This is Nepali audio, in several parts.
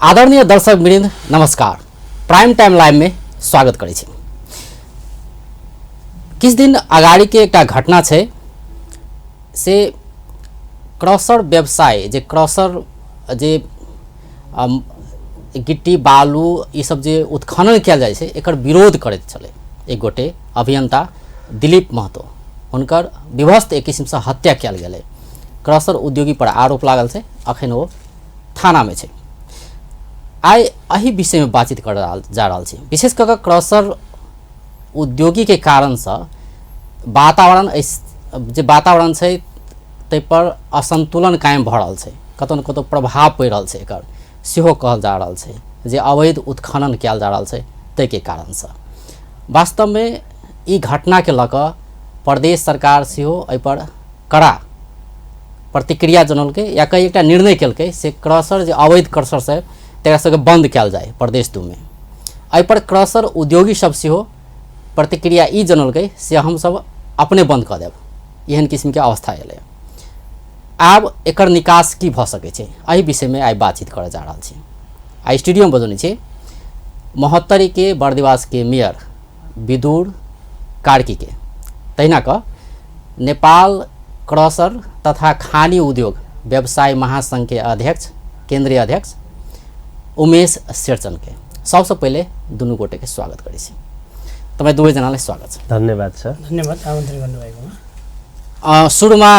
आदरणीय दर्शक वृंद नमस्कार। प्राइम टाइम लाइव में स्वागत करै छी। किछ दिन अगाड़ी के एक घटना है से क्रशर व्यवसाय जे क्रशर जे गिट्टी बालू ये सब जे उत्खनन किया जाए छै एकर विरोध करैत छले एक गोटे अभियंता दिलीप महतो हुनकर विभस्त एक किस्म से हत्या किया गेलै। क्रशर उद्योगी पर आरोप लागल छै, अखन वो थाना में छै। आइ एही विषय में बातचीत कर जा रहा है। विशेष कर क्रशर उद्योगी के कारण से वातावरण जे वातावरण है ते पर असंतुलन कायम भ रहा है, कतौ न कतौ प्रभाव पड़ रहा है एकर सेहो कहल जा रहा है जे अवैध उत्खनन किया जा रहा है ते के कारण से। वास्तव में ई घटना के लक प्रदेश सरकार सेहो एहि पर कड़ा प्रतिक्रिया जनलकै या कई एक निर्णय केलकै से क्रशर जे अवैध क्रशर से तेरा सबके बंद किया जाए प्रदेश 2 में। एहि पर क्रशर उद्योगी सब सेहो प्रतिक्रिया ई जनलकै से हम सब अपने बंद कर देब, एहन किस्म के अवस्था एलै। आब एकर निकास की भ सकै छै एहि विषय में आइ बातचीत करे जा रहल छी। आइ स्टूडियो में बजौने छी महोत्तरी के बर्दिवास के मेयर विदुर कार्की के, तहिना क नेपाल क्रशर तथा खानी उद्योग व्यवसाय महासंघ के अध्यक्ष केंद्रीय अध्यक्ष उमेश शेरचन के। सबसे पहले दुनू गोटे के स्वागत करै छी। तपाई दुवै जनालाई स्वागत छ। धन्यवाद सर। धन्यवाद आमन्त्रण गर्नुभएकोमा। सुरुमा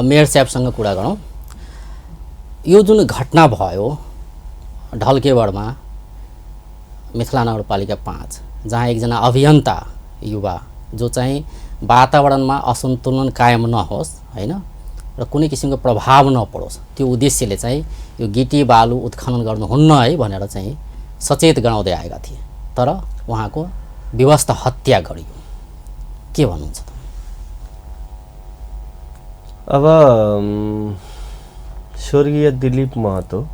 मेयर साहबसँग कुरा गरौँ। यो जुन घटना भयो ढल्केबरमा मिथिला नगरपालिका 5 जहाँ एकजना अभियन्ता युवा जो चाहिँ वातावरणमा असन्तुलन कायम नहोस् हैन र कुनै किसिमको प्रभाव नपरोस् त्यो उद्देश्यले चाहिँ यो गिटी बालु उत्खनन गर्नुहुन्न है भनेर चाहिँ सचेत गराउँदै आएका थिए, तर उहाँको विवस्त हत्या गरियो। के भन्नुहुन्छ त? अब स्वर्गीय दिलीप महतो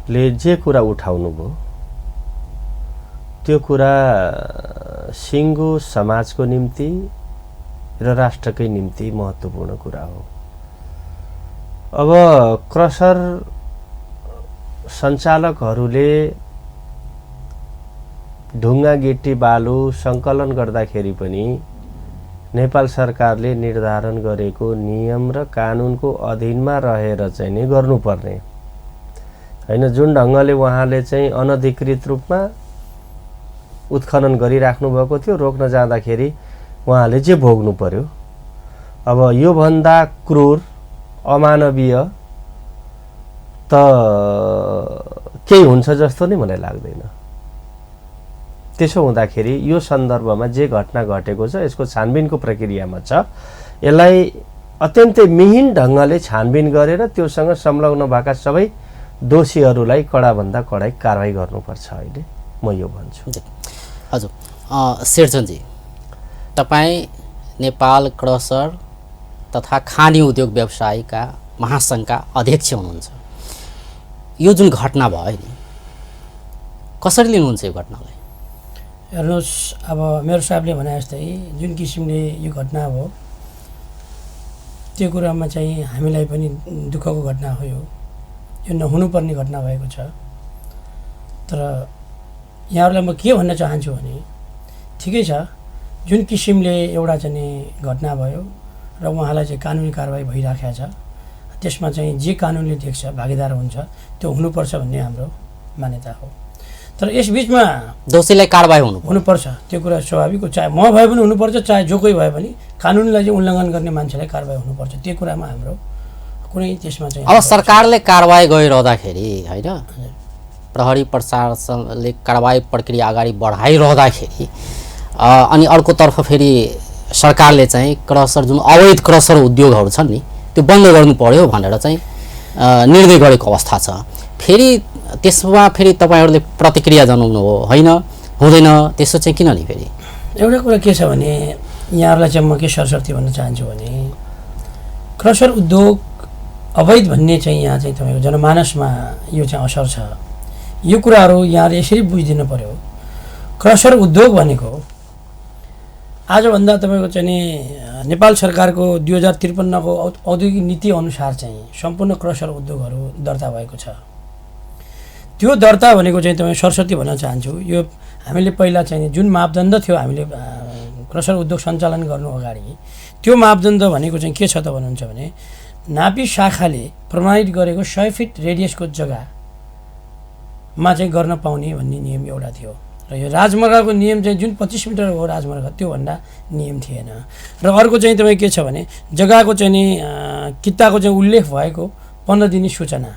ले जे कुरा उठाउनु भयो त्यो कुरा सिङ्गो समाजको निम्ति र राष्ट्रकै निम्ति महत्त्वपूर्ण कुरा हो। अब क्रशर सञ्चालकहरूले ढुङ्गा गिट्टी बालु सङ्कलन गर्दाखेरि पनि नेपाल सरकारले निर्धारण गरेको नियम र कानुनको अधीनमा रहेर चाहिँ नै गर्नुपर्ने हैन। जुन ढङ्गले उहाँले चाहिँ अनधिकृत रूपमा उत्खनन गरिराख्नु भएको थियो, रोक्न जाँदाखेरि उहाँले जे भोग्नु पर्यो। अब यो भन्दा क्रूर अमानवीय त केही हुन्छ जस्तो नै मलाई लाग्दैन। त्यसो हुँदाखेरि यो सन्दर्भमा जे घटना घटेको छ यसको छानबिनको प्रक्रियामा छ, यसलाई अत्यन्तै मिहिन ढङ्गले छानबिन गरेर त्योसँग संलग्न भएका सबै दोषीहरूलाई कडाभन्दा कडा कारबाही गर्नुपर्छ। अहिले म यो भन्छु। हजुर शेरचनजी, तपाईँ नेपाल क्रशर तथा खानी उद्योग व्यवसायका महासङ्घका अध्यक्ष हुनुहुन्छ। यो जुन घटना भयो नि कसरी लिनुहुन्छ यो घटनालाई? हेर्नुहोस्, अब मेरो साहबले भने जस्तै जुन किसिमले यो घटना भयो त्यो कुरामा चाहिँ हामीलाई पनि दुःखको घटना हो। यो नहुनुपर्ने घटना भएको छ। तर यहाँहरूलाई म के भन्न चाहन्छु भने ठिकै छ, जुन किसिमले एउटा चाहिँ घटना भयो र उहाँलाई चाहिँ कानुनी कारबाही भइराखेको छ, त्यसमा चाहिँ जे कानुनले देख्छ भागीदार हुन्छ त्यो हुनुपर्छ भन्ने हाम्रो मान्यता हो। तर यस बिचमा दोषीलाई कारबाही हुनुपर्छ, त्यो कुरा स्वाभाविक हो। चाहे म भए पनि हुनुपर्छ, चाहे जो कोही भए पनि कानुनलाई चाहिँ उल्लङ्घन गर्ने मान्छेलाई कारबाही हुनुपर्छ। त्यो कुरामा हाम्रो कुनै त्यसमा चाहिँ अब सरकारले कारबाही गरिरहँदाखेरि हैन, प्रहरी प्रशासनले कारबाही प्रक्रिया अगाडि बढाइरहँदाखेरि अनि अर्कोतर्फ फेरि सरकारले चाहिँ क्रशर जुन अवैध क्रशर उद्योगहरू छन् नि त्यो बन्द गर्नु पर्यो भनेर चाहिँ निर्णय गरेको अवस्था छ। फेरि त्यसमा फेरि तपाईँहरूले प्रतिक्रिया जनाउनु हो होइन, हुँदैन त्यसो चाहिँ किन नि? फेरि एउटा कुरा के छ भने यहाँहरूलाई चाहिँ म के सरसर्ती भन्न चाहन्छु भने क्रशर उद्योग अवैध भन्ने चाहिँ यहाँ चाहिँ तपाईँको जनमानसमा यो चाहिँ असर छ। यो कुराहरू यहाँले यसरी बुझिदिनु पर्यो। क्रशर उद्योग भनेको आजभन्दा तपाईँको चाहिँ नेपाल सरकारको 2053 को औद्योगिक नीति अनुसार चाहिँ सम्पूर्ण क्रसर उद्योगहरू दर्ता भएको छ। त्यो दर्ता भनेको चाहिँ तपाईँ सरस्वती भन्न चाहन्छु, यो हामीले पहिला चाहिँ जुन मापदण्ड थियो हामीले क्रसर उद्योग सञ्चालन गर्नु अगाडि, त्यो मापदण्ड भनेको चाहिँ के छ त भन्नुहुन्छ भने नापी शाखाले प्रमाणित गरेको 100 फिट रेडियसको जग्गामा चाहिँ गर्न पाउने भन्ने नियम एउटा थियो र यो राजमार्गको नियम चाहिँ जुन 25 मिटर हो राजमार्ग त्योभन्दा नियम थिएन। र अर्को चाहिँ तपाईँ के छ भने जग्गाको चाहिँ नि किताको चाहिँ उल्लेख भएको 15 दिने सूचना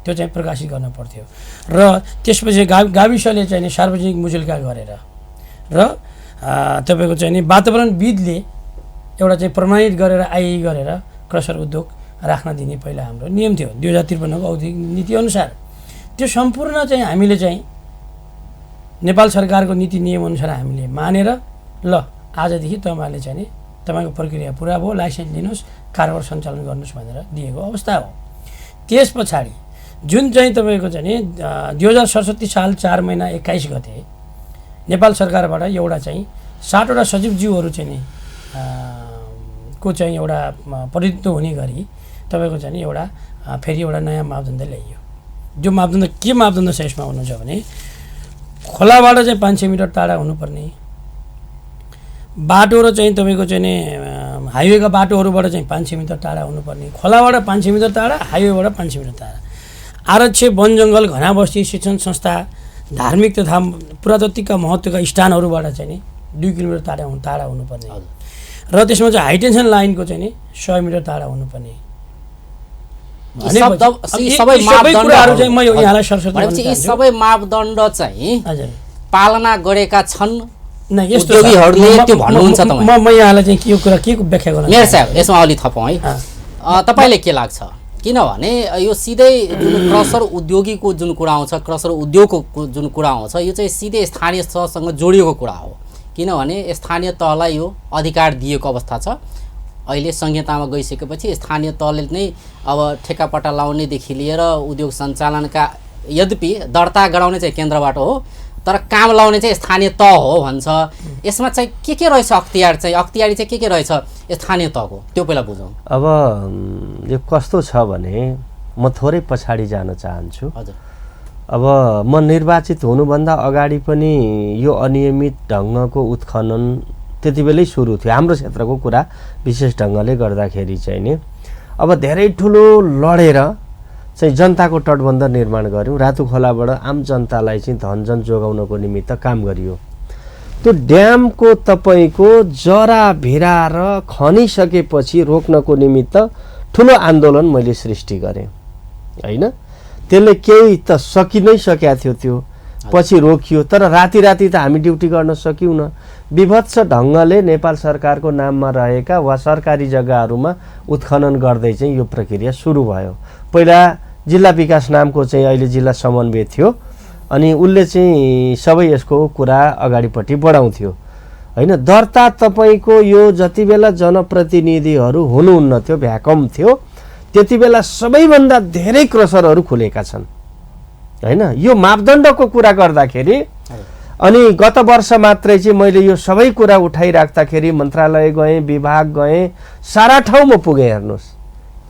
त्यो चाहिँ प्रकाशित गर्न पर्थ्यो र त्यसपछि गाविसले चाहिँ नि सार्वजनिक मुजुल्का गरेर र तपाईँको चाहिँ नि वातावरणविदले एउटा चाहिँ प्रमाणित गरेर आइ गरेर क्रसर उद्योग राख्न दिने पहिला हाम्रो नियम थियो 2053 को औद्योगिक नीति अनुसार। त्यो सम्पूर्ण चाहिँ हामीले चाहिँ नेपाल सरकारको नीति नियम अनुसार हामीले मानेर ल आजदेखि तपाईँहरूले चाहिँ नि तपाईँको प्रक्रिया पुरा भयो, लाइसेन्स लिनुहोस्, कारोबार सञ्चालन गर्नुहोस् भनेर दिएको अवस्था हो। त्यस पछाडि जुन चाहिँ तपाईँको चाहिँ नि 2067 साल 4 महिना 21 गते नेपाल सरकारबाट एउटा चाहिँ 60 वटा सचिवज्यूहरू चाहिँ नि को चाहिँ एउटा प्रतिनिधित्व हुने गरी तपाईँको चाहिँ नि एउटा फेरि एउटा नयाँ मापदण्ड ल्याइयो। जो मापदण्ड के मापदण्ड छ यसमा हुनुहुन्छ भने खोलाबाट चाहिँ 500 मिटर टाढा हुनुपर्ने, बाटो र चाहिँ तपाईँको चाहिँ नि हाइवेका बाटोहरूबाट चाहिँ 500 मिटर टाढा हुनुपर्ने, खोलाबाट 500 मिटर टाढा, हाइवेबाट 500 मिटर टाढा, आरक्ष वन जङ्गल घना बस्ती शिक्षण संस्था धार्मिक तथा पुरातात्विक महत्त्वका स्थानहरूबाट चाहिँ नि 2 किलोमिटर टाढा हुनुपर्ने र त्यसमा चाहिँ हाइटेन्सन लाइनको चाहिँ नि 100 मिटर टाढा हुनुपर्ने। सबै मापदण्ड चाहिँ पालना गरेका छन् उद्योगीहरूले त्यो भन्नुहुन्छ तपाईँ? म यहाँलाई चाहिँ यो कुरा के व्याख्या गर्न मेयर साहब यसमा अलि थपौँ है। तपाईँले के लाग्छ, किनभने यो सिधै जुन क्रसर उद्योगीको जुन कुरा आउँछ, क्रसर उद्योगको जुन कुरा आउँछ, यो चाहिँ सिधै स्थानीय तहसँग जोडिएको कुरा हो, किनभने स्थानीय तहलाई यो अधिकार दिएको अवस्था छ। अहिले संहितामा गइसकेपछि स्थानीय तहले नै अब ठेक्कापट्टा लाउनेदेखि लिएर उद्योग सञ्चालनका, यद्यपि दर्ता गराउने चाहिँ केन्द्रबाट हो तर काम लाउने चाहिँ स्थानीय तह हो भन्छ। यसमा चाहिँ के रहेछ अख्तियारी चाहिँ के रहेछ स्थानीय तहको, त्यो पहिला बुझौँ। अब यो कस्तो छ भने म थोरै पछाडि जान चाहन्छु। हजुर, अब म निर्वाचित हुनुभन्दा अगाडि पनि यो अनियमित ढङ्गको उत्खनन त्यति बेलै सुरु थियो हाम्रो क्षेत्रको कुरा विशेष ढङ्गले गर्दाखेरि चाहिँ नि। अब धेरै ठुलो लडेर चाहिँ जनताको तटबन्ध निर्माण गऱ्यौँ, रातु खोलाबाट आम जनतालाई चाहिँ धनजन जोगाउनको निमित्त काम गरियो। त्यो ड्यामको तपाईँको जरा भिराएर खनिसकेपछि रोक्नको निमित्त ठुलो आन्दोलन मैले सृष्टि गरेँ होइन। त्यसले केही त सकि नै सकेको थियो, त्यो पछि रोकियो, तर राति त हामी ड्युटी गर्न सक्यौँ न। विभत्स ढङ्गले नेपाल सरकारको नाममा रहेका वा सरकारी जग्गाहरूमा उत्खनन गर्दै चाहिँ यो प्रक्रिया सुरु भयो। पहिला जिल्ला विकास नामको चाहिँ अहिले जिल्ला समन्वय थियो, अनि उसले चाहिँ सबै यसको कुरा अगाडिपट्टि बढाउँथ्यो होइन। दर्ता तपाईँको यो जति बेला जनप्रतिनिधिहरू हुनुहुन्न थियो, भ्याकम थियो, त्यति बेला सबैभन्दा धेरै क्रसरहरू खुलेका छन् होइन। यो मापदण्डको कुरा गर्दाखेरि अनि गत वर्ष मात्रै चाहिँ मैले यो सबै कुरा उठाइराख्दाखेरि मन्त्रालय गएँ, विभाग गएँ, सारा ठाउँमा पुगेँ। हेर्नुहोस्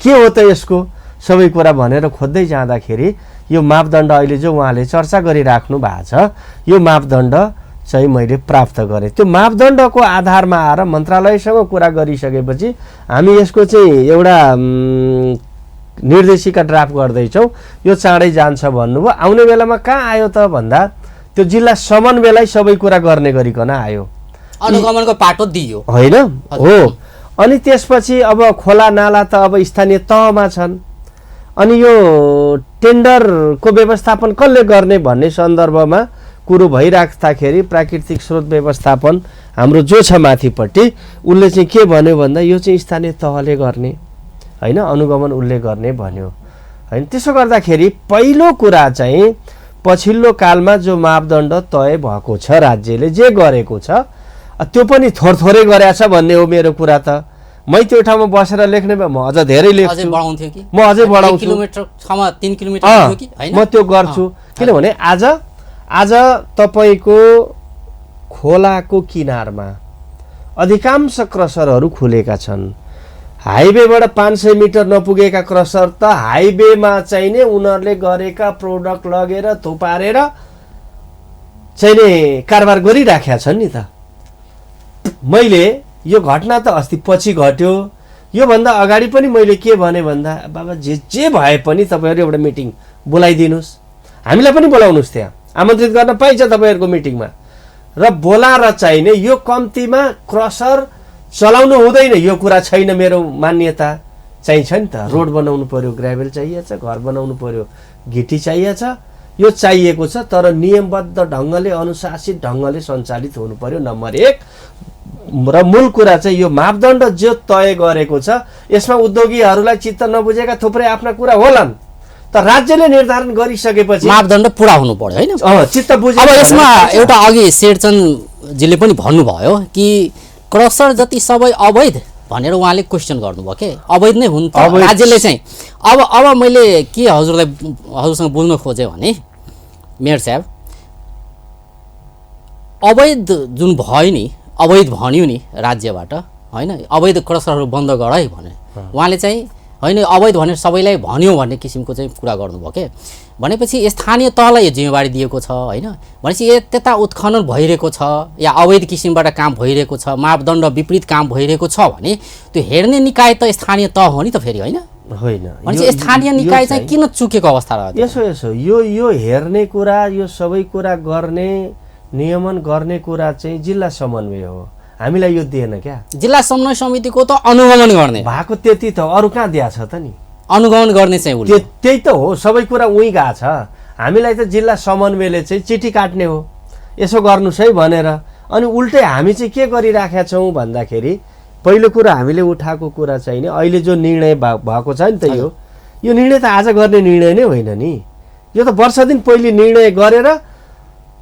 के हो त यसको सबै कुरा भनेर खोज्दै जाँदाखेरि यो मापदण्ड अहिले जो उहाँले चर्चा गरिराख्नु भएको छ, यो मापदण्ड चाहिँ मैले प्राप्त गरेँ। त्यो मापदण्डको आधारमा आएर मन्त्रालयसँग कुरा गरिसकेपछि हामी यसको चाहिँ एउटा निर्देशिका ड्राफ्ट गर्दैछौँ। यो चाँडै जान्छ भन्नुभयो। आउने बेलामा कहाँ आयो त भन्दा त्यो जिल्ला समन्वयलाई सबै कुरा गर्ने गरिकन आयो, अनुगमनको पाटो दियो होइन हो। अनि त्यसपछि अब खोला नाला त अब स्थानीय तहमा छन्, अनि यो टेन्डरको व्यवस्थापन कसले गर्ने भन्ने सन्दर्भमा कुरो भइराख्दाखेरि प्राकृतिक स्रोत व्यवस्थापन हाम्रो जो छ माथिपट्टि, उसले चाहिँ के भन्यो भन्दा यो चाहिँ स्थानीय तहले गर्ने होइन, अनुगमन उसले गर्ने भन्यो होइन। त्यसो गर्दाखेरि पहिलो कुरा चाहिँ पछिल्लो कालमा जो मापदण्ड तय भएको छ, राज्यले जे गरेको छ त्यो पनि थोरै गरेको छ भन्ने हो मेरो कुरा। त मै त्यो ठाउँमा बसेर लेख्ने भए म अझ धेरै लेख्छु, म अझै बढाउँछु, म त्यो गर्छु। किनभने आज तपाईँको खोलाको किनारमा अधिकांश क्रसरहरू खुलेका छन्। हाइवेबाट 500 मिटर नपुगेका क्रसर त हाइवेमा चाहिँ नि उनीहरूले गरेका प्रोडक्ट लगेर थुपारेर चाहिँ नि कारोबार गरिराखेका छन् नि त। मैले यो घटना त अस्ति पछि घट्यो, योभन्दा अगाडि पनि मैले के भने भन्दा बाबा जे भए पनि तपाईँहरू एउटा मिटिङ बोलाइदिनुहोस्, हामीलाई पनि बोलाउनुहोस्, त्यहाँ आमन्त्रित गर्न पाइन्छ तपाईँहरूको मिटिङमा, र बोलाएर चाहिने यो कम्तीमा क्रसर चलाउनु हुँदैन यो कुरा छैन। मेरो मान्यता चाहिन्छ नि त, रोड बनाउनु पर्यो, ग्राभेल चाहिएछ, घर बनाउनु पर्यो, गिटी चाहिएछ, यो चाहिएको छ, तर नियमबद्ध ढङ्गले अनुशासित ढङ्गले सञ्चालित हुनु पर्यो नम्बर 1। र मूल कुरा चाहिँ यो मापदण्ड जो तय गरेको छ यसमा उद्योगीहरूलाई चित्त नबुझेका थुप्रै आफ्ना कुरा होलान्, तर राज्यले निर्धारण गरिसकेपछि मापदण्ड पुरा हुनु पर्यो हैन। चित्त बुझे। अब यसमा एउटा अघि शेरचन्दजीले पनि भन्नुभयो कि क्रसर जति सबै अवैध भनेर उहाँले क्वेसन गर्नुभयो के अवैध नै हुन् त राज्यले चाहिँ। अब मैले के हजुरसँग बुझ्न खोजेँ भने मेयर साहब, अवैध जुन भयो नि, अवैध भन्यो नि राज्यबाट हैन, अवैध क्रसरहरू बन्द गर है भने उहाँले चाहिँ होइन अवैध भनेर सबैलाई भन्यो भन्ने किसिमको चाहिँ कुरा गर्नुभयो के। भनेपछि स्थानीय तहलाई यो जिम्मेवारी दिएको छ होइन, भनेपछि त्यता उत्खनन भइरहेको छ या अवैध किसिमबाट काम भइरहेको छ, मापदण्ड विपरीत काम भइरहेको छ भने त्यो हेर्ने निकाय त स्थानीय तह हो नि त फेरि होइन। भनेपछि स्थानीय निकाय चाहिँ किन चुकेको अवस्था रह्यो? यसो यो हेर्ने कुरा, यो सबै कुरा गर्ने नियमन गर्ने कुरा चाहिँ जिल्ला समन्वय हो, हामीलाई यो दिएन क्या। जिल्ला समन्वय समितिको त अनुगमन गर्ने भएको त्यति त, अरू कहाँ दिया छ त नि? अनुगमन गर्ने चाहिँ त्यही त हो, सबै कुरा उहीँ गएको छ। हामीलाई त जिल्ला समन्वयले चाहिँ चिठी काट्ने हो, यसो गर्नुहोस् है भनेर। अनि उल्टै हामी चाहिँ के गरिराखेका छौँ भन्दाखेरि पहिलो कुरा हामीले उठाएको कुरा चाहिँ नि अहिले जो निर्णय भएको छ नि त, यो निर्णय त आज गर्ने निर्णय नै होइन नि, यो त वर्ष दिन पहिले निर्णय गरेर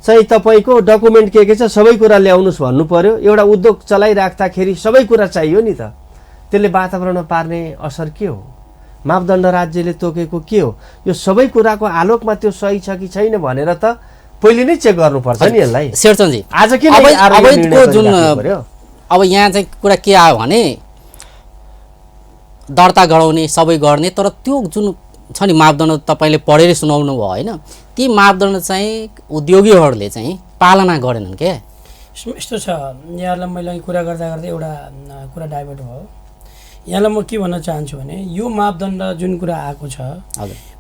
चाहिँ तपाईँको डकुमेन्ट के छ सबै कुरा ल्याउनुहोस् भन्नु पर्यो। एउटा उद्योग चलाइराख्दाखेरि सबै कुरा चाहियो नि त, त्यसले वातावरणमा पार्ने असर के हो, मापदण्ड राज्यले तोकेको के हो, यो सबै कुराको आलोकमा त्यो सही छ कि छैन भनेर त पहिले नै चेक गर्नुपर्छ नि यसलाई। शेरचन्दजी आज के अवैधको जुन अब यहाँ चाहिँ कुरा के आयो भने दर्ता गराउने सबै गर्ने, तर त्यो जुन छ नि मापदण्ड तपाईँले पढेर सुनाउनु भयो होइन, ती मापदण्ड चाहिँ उद्योगीहरूले चाहिँ पालना गरेनन् के। यस्तो छ, यहाँलाई मैले कुरा गर्दा गर्दै एउटा कुरा डाइभर्ट भयो। यहाँलाई म के भन्न चाहन्छु भने यो मापदण्ड जुन कुरा आएको छ,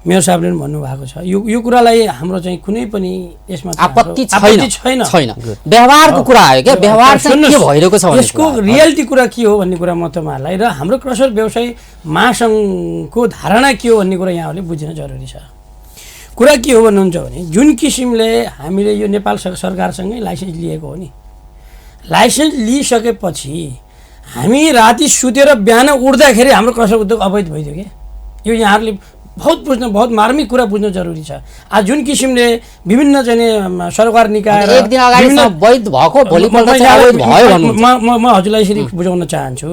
मेयर साहबले पनि भन्नुभएको छ, यो कुरालाई हाम्रो चाहिँ कुनै पनि यसमा आपत्ति छैन। व्यवहारको कुरा आयो क्या, व्यवहार चाहिँ के भइरहेको छ यसको रियालिटी कुरा के हो भन्ने कुरा म तपाईँहरूलाई र हाम्रो क्रसर व्यवसाय महासङ्घको धारणा के हो भन्ने कुरा यहाँहरूले बुझ्न जरुरी छ। कुरा के हो भन्नुहुन्छ भने जुन किसिमले हामीले यो नेपाल सरकारसँगै लाइसेन्स लिएको हो नि, लाइसेन्स लिइसकेपछि हामी राति सुतेर बिहान उठ्दाखेरि हाम्रो क्रसर उद्योग अवैध भइदियो क्या। यो यहाँहरूले बहुत मार्मिक कुरा बुझ्नु जरुरी छ। आज जुन किसिमले विभिन्न चाहिँ सरकार निकाय एक दिन अगाडि अवैध भएको भोलिपल्ट चाहिँ अवैध भयो भन्नुहुन्छ। म हजुरलाई यसरी बुझाउन चाहन्छु,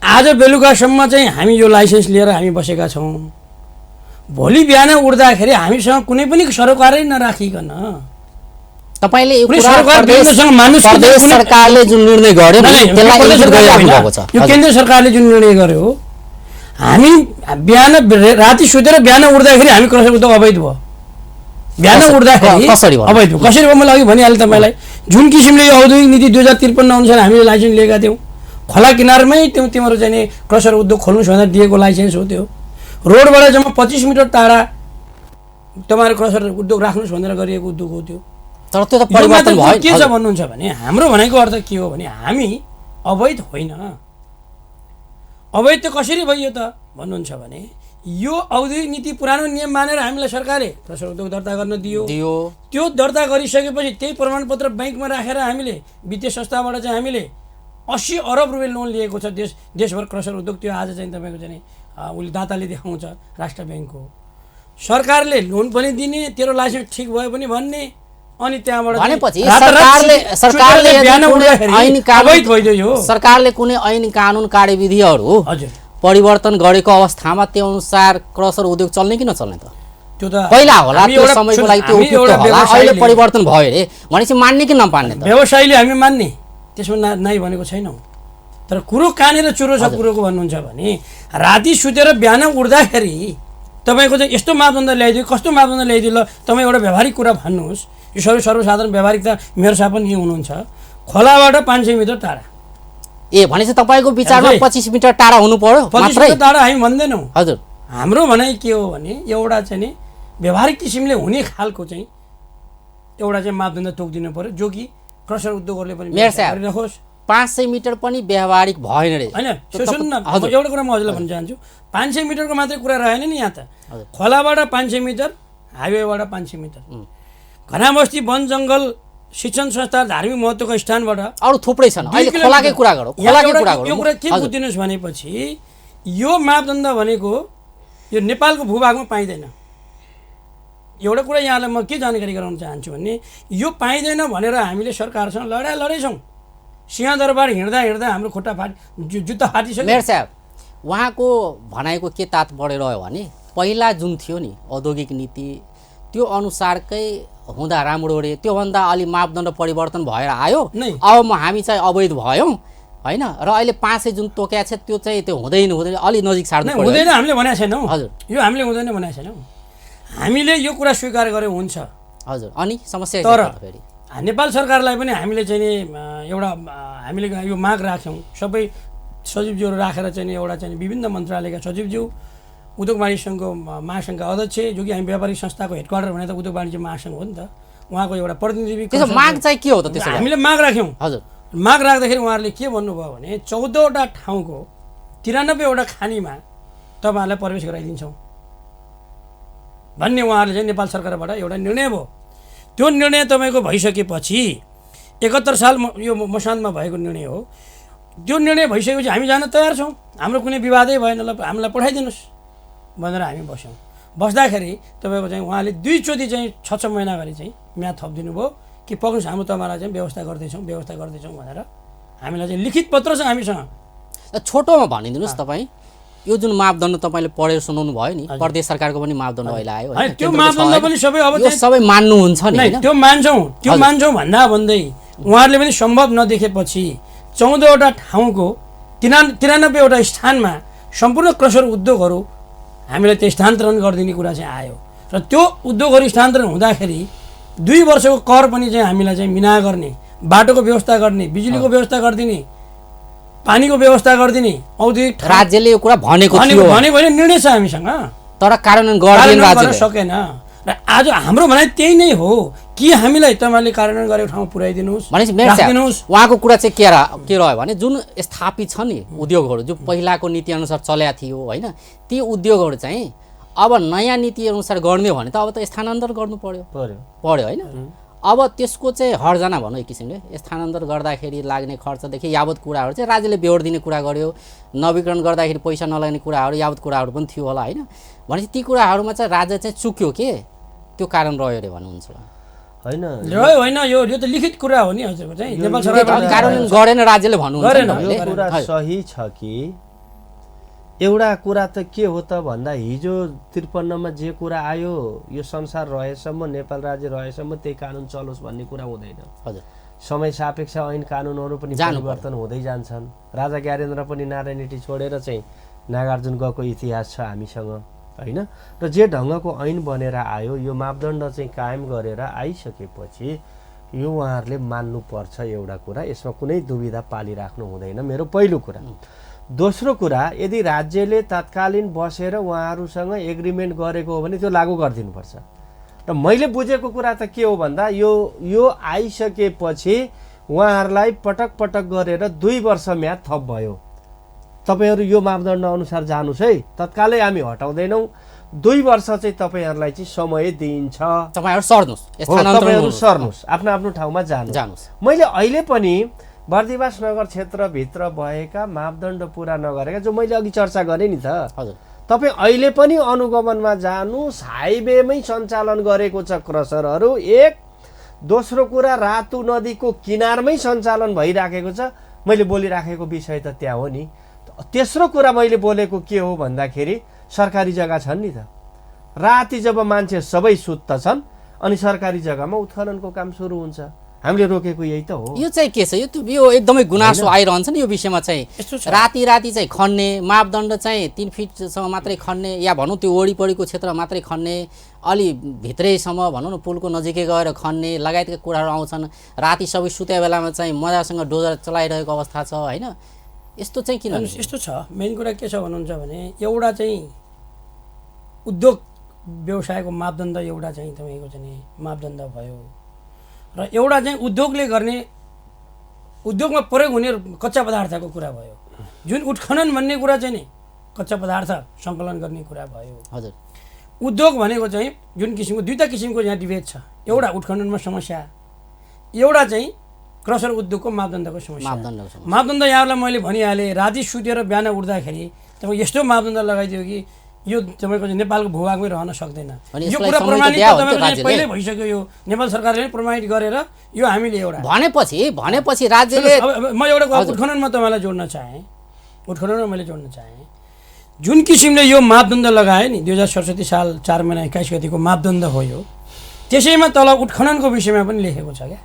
आज बेलुकासम्म चाहिँ हामी यो लाइसेन्स लिएर हामी बसेका छौँ, भोलि बिहान उठ्दाखेरि हामीसँग कुनै पनि सरोकारै नराखिकन तपाईले यो कुरा प्रदेश सरकारले जुन निर्णय गर्यो त्यसलाई इम्प्लिमेन्ट गरिराख्नु भएको छ। यो केन्द्र सरकारले जुन निर्णय गर्यो, हामी बिहान राति सुतेर बिहान उठ्दाखेरि हामी क्रसर उद्योग अवैध भयो, बिहान उठ्दाखेरि कसरी अवैध भयो, कसरी भयो मलाई अघि भनिहालेँ तपाईँलाई। जुन किसिमले यो औद्योगिक नीति 2053 अनुसार हामीले लाइसेन्स लिएका थियौँ, खोला किनारमै तिम्रो चाहिँ क्रसर उद्योग खोल्नुहोस् भनेर दिएको लाइसेन्स हो त्यो। रोडबाट जम्मा 25 मिटर टाढा तपाईँहरू क्रसर उद्योग राख्नुहोस् भनेर गरिएको उद्योग हो त्यो। तर त्यो त परिवर्तन भयो। के छ भन्नुहुन्छ भने हाम्रो भनेको अर्थ के हो भने हामी अवैध होइन, अवैध त कसरी भयो त भन्नुहुन्छ भने यो औद्योगिक नीति पुरानो नियम मानेर हामीलाई सरकारले क्रसर उद्योग दर्ता गर्न दियो। त्यो दर्ता गरिसकेपछि त्यही प्रमाणपत्र ब्याङ्कमा राखेर हामीले वित्तीय संस्थाबाट चाहिँ हामीले 80 अरब रुपियाँ लोन लिएको छ देशभर क्रसर उद्योग। त्यो आज चाहिँ तपाईँको चाहिँ उसले दाताले देखाउँछ राष्ट्र ब्याङ्कको, सरकारले लोन पनि दिने, तेरो लाइसेन्स ठिक भयो पनि भन्ने, अनि त्यहाँबाट सरकारले कुनै ऐन कानुन कार्यविधिहरू परिवर्तन गरेको अवस्थामा त्यो अनुसार क्रसर उद्योग चल्ने कि नचल्ने त? त्यो त पहिला होला, त्यो समयको लागि त्यो उपयुक्त होला, अहिले परिवर्तन भयो रे भनेपछि मान्ने कि नमान्ने त? व्यवसायले हामी मान्ने, त्यसमा नाइ भनेको छैनौँ, तर कुरो कहाँनिर चुरो छ कुरोको भन्नुहुन्छ भने राति सुतेर बिहान उठ्दाखेरि तपाईँको चाहिँ यस्तो मापदण्ड ल्याइदियो, कस्तो मापदण्ड ल्याइदियो, ल तपाईँ एउटा व्यावहारिक कुरा भन्नुहोस्। यो सर्वसाधारण व्यावहारिक त मेरो साहब पनि यही हुनुहुन्छ, खोलाबाट 500 मिटर टाढा। ए भनेपछि तपाईँको विचारमा 25 मिटर टाढा हुनु पर्यो? 25 मिटर टाढा हामी भन्दैनौँ। हजुर, हाम्रो भनाइ के हो भने एउटा चाहिँ नि व्यावहारिक किसिमले हुने खालको चाहिँ एउटा चाहिँ मापदण्ड तोकिदिनु पर्यो, जो कि क्रसर उद्योगहरूले पनि गरिराखोस्। 500 मिटर पनि व्यावहारिक भएन रे होइन। सुन्नु न, एउटा कुरा म हजुरलाई भन्न चाहन्छु, 500 मिटरको मात्रै कुरा रहेन नि यहाँ त। खोलाबाट 500 मिटर, हाइवेबाट 500 मिटर, घना बस्ती वन जङ्गल शिक्षण संस्था धार्मिक महत्त्वको स्थानबाट अरू थुप्रै छन्। अहिले खोलाकै कुरा गरौँ, खोलाकै कुरा गरौँ। यो कुरा के बुझिदिनुहोस् भनेपछि यो मापदण्ड भनेको यो नेपालको भूभागमा पाइँदैन। एउटा कुरा यहाँलाई म के जानकारी गराउन चाहन्छु भने यो पाइँदैन भनेर हामीले सरकारसँग लडेछौँ। सिंहदरबार हिँड्दा हिँड्दा हाम्रो खुट्टा जुत्ता फाटिसक्यो। मेयर साहब, उहाँको भनाइको के तात्पर्य रह्यो भने पहिला जुन थियो नि औद्योगिक नीति, त्यो अनुसारकै हुँदा राम्रो रे, त्योभन्दा अलि मापदण्ड परिवर्तन भएर आयो, अब हामी चाहिँ अवैध भयौँ होइन, र अहिले 500 जुन तोक्या छ त्यो चाहिँ त्यो हुँदैन अलि नजिक सार्नु पर्यो। हुँदैन हामीले भनेको छैनौँ। हजुर, यो हामीले हुँदैन भनेको छैनौँ, हामीले यो कुरा स्वीकार गरे हुन्छ। हजुर, अनि समस्या तर नेपाल सरकारलाई पनि हामीले चाहिँ नि एउटा हामीले यो माग राख्यौँ, सबै सचिवज्यूहरू राखेर चाहिँ नि एउटा चाहिँ विभिन्न मन्त्रालयका सचिवज्यू, उद्योग वाणिज्य सङ्घको महासङ्घका अध्यक्ष, जो कि हामी व्यापारिक संस्थाको हेडक्वार्टर भने त उद्योग वाणिज्य महासङ्घ हो नि त, उहाँको एउटा प्रतिनिधि। त्यसो माग चाहिँ के हो त? त्यसो हामीले माग राख्यौँ। हजुर, माग राख्दाखेरि उहाँहरूले के भन्नुभयो भने 14वटा ठाउँको 93वटा खानीमा तपाईँहरूलाई प्रवेश गराइदिन्छौँ भन्ने उहाँहरूले चाहिँ नेपाल सरकारबाट एउटा निर्णय भयो। त्यो निर्णय तपाईँको भइसकेपछि 71 साल यो मसान्तमा भएको निर्णय हो। त्यो निर्णय भइसकेपछि हामी जान तयार छौँ, हाम्रो कुनै विवादै भएन, ल हामीलाई पठाइदिनुहोस् भनेर हामी बस्यौँ। बस्दाखेरि तपाईँको चाहिँ उहाँले 2 चोटि चाहिँ 6 महिना गरी चाहिँ म्याद थपिदिनु भयो कि पक्नुहोस् हाम्रो तपाईँलाई चाहिँ व्यवस्था गर्दैछौँ भनेर हामीलाई चाहिँ लिखित पत्र छ हामीसँग। छोटोमा भनिदिनुहोस् तपाईँ, यो जुन मापदण्ड तपाईँले पढेर सुनाउनु भयो नि, प्रदेश सरकारको पनि मापदण्ड अहिले आयो, त्यो मापदण्ड पनि सबै अब सबै मान्नुहुन्छ नि? त्यो मान्छौँ भन्दा भन्दै उहाँहरूले पनि सम्भव नदेखेपछि 14वटा ठाउँको 93वटा स्थानमा सम्पूर्ण क्रसर उद्योगहरू हामीलाई त्यो स्थानान्तरण गरिदिने कुरा चाहिँ आयो। र त्यो उद्योगहरू स्थानान्तरण हुँदाखेरि 2 वर्षको कर पनि चाहिँ हामीलाई चाहिँ मिना गर्ने, बाटोको व्यवस्था गर्ने, बिजुलीको व्यवस्था गरिदिने, पानीको व्यवस्था गरिदिने औद्योगिक राज्यले यो कुरा भनेको निर्णय छ हामीसँग, तर कार्यान्वयन गर्न सकेन। र आज हाम्रो भनाइ त्यही नै हो कि हामीलाई तपाईँले कार्यान्वयन गरेको ठाउँ पुर्याइदिनुहोस्। उहाँको कुरा चाहिँ के रह्यो भने जुन स्थापित छ नि उद्योगहरू, जो पहिलाको नीति अनुसार चल्या थियो होइन, ती उद्योगहरू चाहिँ अब नयाँ नीति अनुसार गर्ने भने त अब त स्थानान्तरण गर्नु पर्यो होइन। अब त्यसको चाहिँ हर्जना भनौँ एक किसिमले, स्थानान्तरण गर्दाखेरि लाग्ने खर्चदेखि यावत कुराहरू चाहिँ राज्यले बेहोर दिने कुरा गर्यो, नवीकरण गर्दाखेरि पैसा नलाग्ने कुराहरू यावत कुराहरू पनि थियो होला होइन। भनेपछि ती कुराहरूमा चाहिँ राज्य चाहिँ चुक्यो के, त्यो कारण रह्यो अरे भन्नुहुन्छ? होइन, यो त लिखित कुरा हो नि हजुरको चाहिँ, नेपाल सरकार कार्यान्वयन गरेन राज्यले भन्नुहुन्छ। यो कुरा सही छ कि एउटा कुरा त के हो त भन्दा हिजो 53मा जे कुरा आयो यो संसार रहेसम्म, नेपाल राज्य रहेसम्म त्यही कानुन चलोस् भन्ने कुरा हुँदैन। हजुर, समय सापेक्ष ऐन कानुनहरू पनि परिवर्तन हुँदै जान्छन्। राजा ज्ञानेन्द्र पनि नारायणहिटी छोडेर चाहिँ नागार्जुन गएको इतिहास छ हामीसँग होइन। र जे ढङ्गको ऐन बनेर आयो, यो मापदण्ड चाहिँ कायम गरेर आइसकेपछि यो उहाँहरूले मान्नुपर्छ एउटा कुरा, यसमा कुनै दुविधा पालिराख्नु हुँदैन, मेरो पहिलो कुरा। दोस्रो कुरा, यदि राज्यले तत्कालीन बसेर उहाँहरूसँग एग्रिमेन्ट गरेको हो भने त्यो लागू गरिदिनुपर्छ। र मैले बुझेको कुरा त के हो भन्दा यो आइसकेपछि उहाँहरूलाई पटक पटक गरेर 2 वर्ष म्याद थप भयो, तपाईँहरू यो मापदण्ड अनुसार जानुहोस् है, तत्कालै हामी हटाउँदैनौँ, 2 वर्ष चाहिँ तपाईँहरूलाई चाहिँ समय दिइन्छ, तपाईँहरू सर्नुहोस्, आफ्नो आफ्नो ठाउँमा जानुहोस्। मैले अहिले पनि बर्दिवास नगर क्षेत्रभित्र भएका मापदण्ड पुरा नगरेका, जो मैले अघि चर्चा गरेँ नि त, तपाईँ अहिले पनि अनुगमनमा जानुहोस्, हाइवेमै सञ्चालन गरेको छ क्रसरहरू। एक दोस्रो कुरा, रातु नदीको किनारमै सञ्चालन भइराखेको छ, मैले बोलिराखेको विषय त त्यहाँ हो नि। तेस्रो कुरा मैले बोलेको के हो भन्दाखेरि सरकारी जग्गा छन् नि त, राति जब मान्छे सबै सुत्तछन् अनि सरकारी जग्गामा उत्खननको काम सुरु हुन्छ। हामीले रोकेको यही त हो। यो चाहिँ के छ, यो एकदमै गुनासो आइरहन्छ नि यो विषयमा चाहिँ। यस्तो छ। राति चाहिँ खन्ने, मापदण्ड चाहिँ 3 फिटसम्म मात्रै खन्ने, या भनौँ त्यो वरिपरिको क्षेत्र मात्रै खन्ने, अलि भित्रैसम्म भनौँ न पुलको नजिकै गएर खन्ने लगायतका कुराहरू आउँछन्। राति सबै सुते बेलामा चाहिँ मजासँग डोजर चलाइरहेको अवस्था छ होइन। यस्तो चाहिँ किन? यस्तो छ, मेन कुरा के छ भन्नुहुन्छ भने एउटा चाहिँ उद्योग व्यवसायको मापदण्ड एउटा चाहिँ तपाईँको चाहिँ मापदण्ड भयो र एउटा चाहिँ उद्योगले गर्ने, उद्योगमा प्रयोग हुने कच्चा पदार्थको कुरा भयो। जुन उत्खनन भन्ने कुरा चाहिँ नि कच्चा पदार्थ सङ्कलन गर्ने कुरा भयो। हजुर, उद्योग भनेको चाहिँ जुन किसिमको दुईवटा किसिमको यहाँ डिबेट छ। एउटा उत्खननमा समस्या, एउटा चाहिँ क्रसर उद्योगको मापदण्डको समस्या। मापदण्ड यहाँलाई मैले भनिहालेँ, राति सुतेर बिहान उठ्दाखेरि तपाईँ यस्तो मापदण्ड लगाइदियो कि यो तपाईँको चाहिँ नेपालको भूभागमै रहन सक्दैन। यो कुरा प्रमाणित तपाईँको पहिल्यै भइसक्यो। यो नेपाल सरकारले प्रमाणित गरेर यो हामीले एउटा भनेपछि राज्यले म एउटा उत्खननमा तपाईँलाई जोड्न चाहेँ, उत्खननमा मैले जोड्न चाहेँ जुन किसिमले यो मापदण्ड लगाए नि 2067 साल 4 महिना 21 गतिको मापदण्ड हो यो, त्यसैमा तल उत्खननको विषयमा पनि लेखेको छ क्या।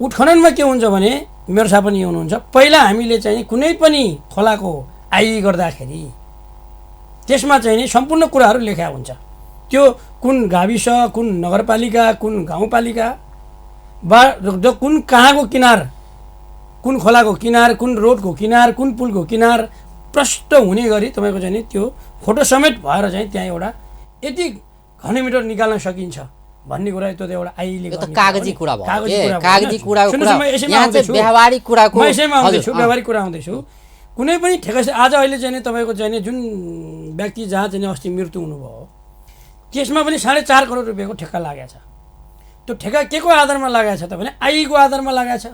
उत्खननमा के हुन्छ भने मेरो साथ पनि हुनुहुन्छ, पहिला हामीले चाहिँ कुनै पनि खोलाको आइ गर्दाखेरि त्यसमा चाहिँ नि सम्पूर्ण कुराहरू लेखा हुन्छ। त्यो कुन गाविस, कुन नगरपालिका, कुन गाउँपालिका वा कुन कहाँको किनार, कुन खोलाको किनार, कुन रोडको किनार, कुन पुलको किनार प्रष्ट हुने गरी तपाईँको चाहिँ नि त्यो फोटो समेत भएर चाहिँ त्यहाँ एउटा यति घनमिटर निकाल्न सकिन्छ भन्ने कुरा त्यो एउटा आइले कागजी कुरा भयो। कागजी कुराको व्यावहारिक कुराको व्यावहारिक कुरा आउँदैछु। कुनै पनि ठेका आज अहिले चाहिँ तपाईँको चाहिँ जुन व्यक्ति जहाँ चाहिँ अस्ति मृत्यु हुनुभयो त्यसमा पनि 4.5 करोड रुपियाँको ठेक्का लागेको छ। त्यो ठेक्का के को आधारमा लागेको छ त भने आइको आधारमा लागेको छ।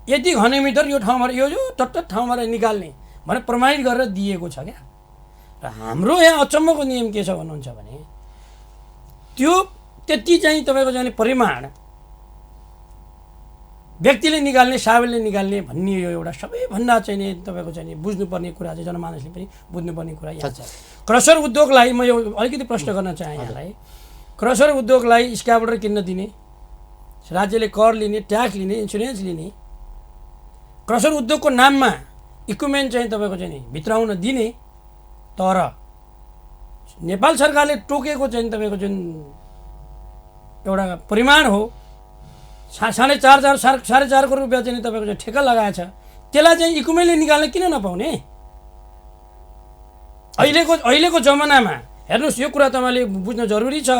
यति घनमिटर यो ठाउँमा यो टट्ट ठाउँमा निकाल्ने भनेर प्रमाणित गरेर दिएको छ क्या। र हाम्रो यहाँ अचम्मको नियम के छ भन्नुहुन्छ भने त्यो त्यति चाहिँ तपाईँको चाहिँ परिमाण व्यक्तिले निकाल्ने, साबेलले निकाल्ने भन्ने यो एउटा सबैभन्दा चाहिँ नि तपाईँको चाहिँ बुझ्नुपर्ने कुरा चाहिँ जनमानसले पनि बुझ्नुपर्ने कुरा यहाँ छ। क्रसर उद्योगलाई म यो अलिकति प्रश्न गर्न चाहेँ यहाँलाई। क्रसर उद्योगलाई स्क्याबर्डर किन्न दिने, राज्यले कर लिने, ट्याक्स लिने, इन्सुरेन्स लिने, क्रसर उद्योगको नाममा इक्विपमेन्ट चाहिँ तपाईँको चाहिँ नि भित्राउन दिने, तर नेपाल सरकारले टोकेको चाहिँ तपाईँको जुन एउटा परिमाण हो 4.5 करोड रुपियाँ चाहिँ तपाईँको चाहिँ ठेक्का लगाएछ, त्यसलाई चाहिँ इक्विपमेन्टले निकाल्न किन नपाउने? अहिलेको जमानामा हेर्नुहोस् यो कुरा तपाईँले बुझ्न जरुरी छ।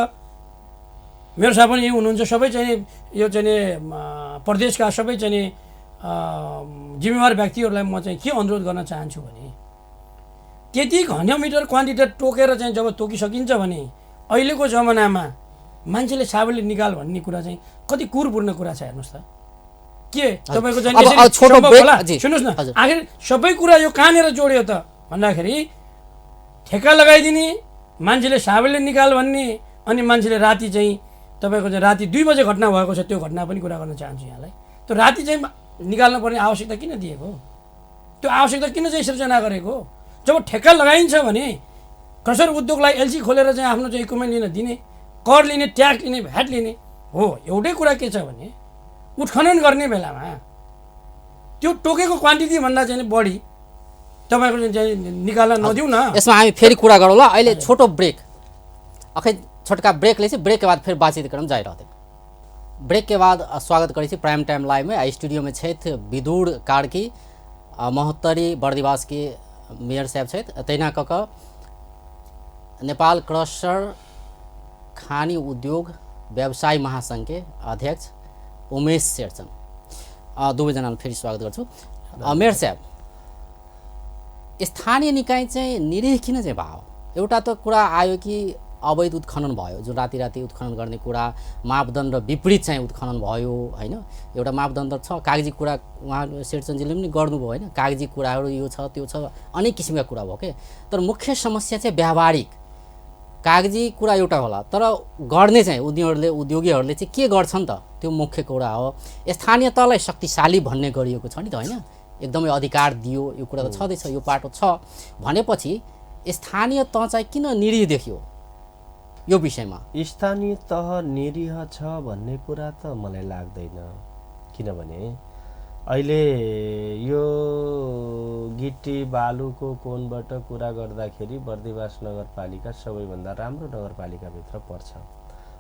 मेरो साथ पनि यही हुनुहुन्छ, सबै चाहिँ यो चाहिँ प्रदेशका सबै चाहिँ जिम्मेवार व्यक्तिहरूलाई म चाहिँ के अनुरोध गर्न चाहन्छु भने त्यति घनमिटर क्वान्टिटी टोकेर चाहिँ जब तोकिसकिन्छ भने अहिलेको जमानामा मान्छेले साबुनले निकाल भन्ने कुरा चाहिँ कति कुरपूर्ण कुरा छ। हेर्नुहोस् त के तपाईँको चाहिँ सुन्नुहोस् न, आखिर सबै कुरा यो कहाँनिर जोड्यो त भन्दाखेरि ठेक्का लगाइदिने, मान्छेले साबुनले निकाल भन्ने, अनि मान्छेले राति चाहिँ तपाईँको चाहिँ राति 2 बजे घटना भएको छ। त्यो घटना पनि कुरा गर्न चाहन्छु यहाँलाई। त्यो राति चाहिँ निकाल्न पर्ने आवश्यकता किन दिएको? त्यो आवश्यकता किन चाहिँ सृजना गरेको? जब ठेक्का लगाइन्छ भने क्रसर उद्योगलाई एलसी खोलेर चाहिँ आफ्नो चाहिँ इक्विपमेन्ट लिन दिने, कर लिने, ट्याक्स लिने, भ्याट लिने हो। एउटै कुरा के छ भने उत्खनन गर्ने बेलामा त्यो टोकेको क्वान्टिटी भन्दा चाहिँ बढी तपाईँको चाहिँ निकाल्न नदिउँ न। यसमा हामी फेरि कुरा गरौँ ल। अहिले छोटो ब्रेक, अखै छोटका ब्रेकले चाहिँ ब्रेक के बाद फिर बातचीत क्रम जारी रहते। ब्रेक के बाद स्वागत करें प्राइम टाइम लाइव में। स्टूडियो में छथि विदुर कार्की, महोत्तरी बर्दिवास के मेयर साहब छथि, तैना कऽ नेपाल क्रसर खानी उद्योग व्यवसाय महासंघ के अध्यक्ष उमेश शेरचन, दुवैजनालाई फेरि स्वागत गर्छु। मेयर साहब, स्थानीय निकाय चाहिँ निरीह किन चाहिँ भयो? एउटा त कुरा आयो कि अवैध उत्खनन भयो, जुन राति राति उत्खनन गर्ने कुरा, मापदण्ड विपरीत चाहिँ उत्खनन भयो होइन। एउटा मापदण्ड छ, कागजी कुरा उहाँ शेरचनजीले पनि गर्नुभयो होइन, कागजी कुराहरू यो छ त्यो छ, अनेक किसिमका कुरा भयो के। तर मुख्य समस्या चाहिँ व्यावहारिक, कागजी कुरा एउटा होला तर गर्ने चाहिँ उद्योगीहरूले चाहिँ के गर्छन् त, त्यो मुख्य कुरा हो। स्थानीय तहलाई शक्तिशाली भन्ने गरिएको छ नि त होइन, एकदमै अधिकार दियो, यो कुरा त छँदैछ, यो पाटो छ भनेपछि स्थानीय तह चाहिँ किन निरीह देखियो? यो विषयमा? स्थानीय तह निरीह छ भन्ने कुरा त मलाई लाग्दैन, किनभने अहिले यो गिटी बालुको कोणबाट कुरा गर्दाखेरि बर्दिवास नगरपालिका सबैभन्दा राम्रो नगरपालिकाभित्र पर्छ।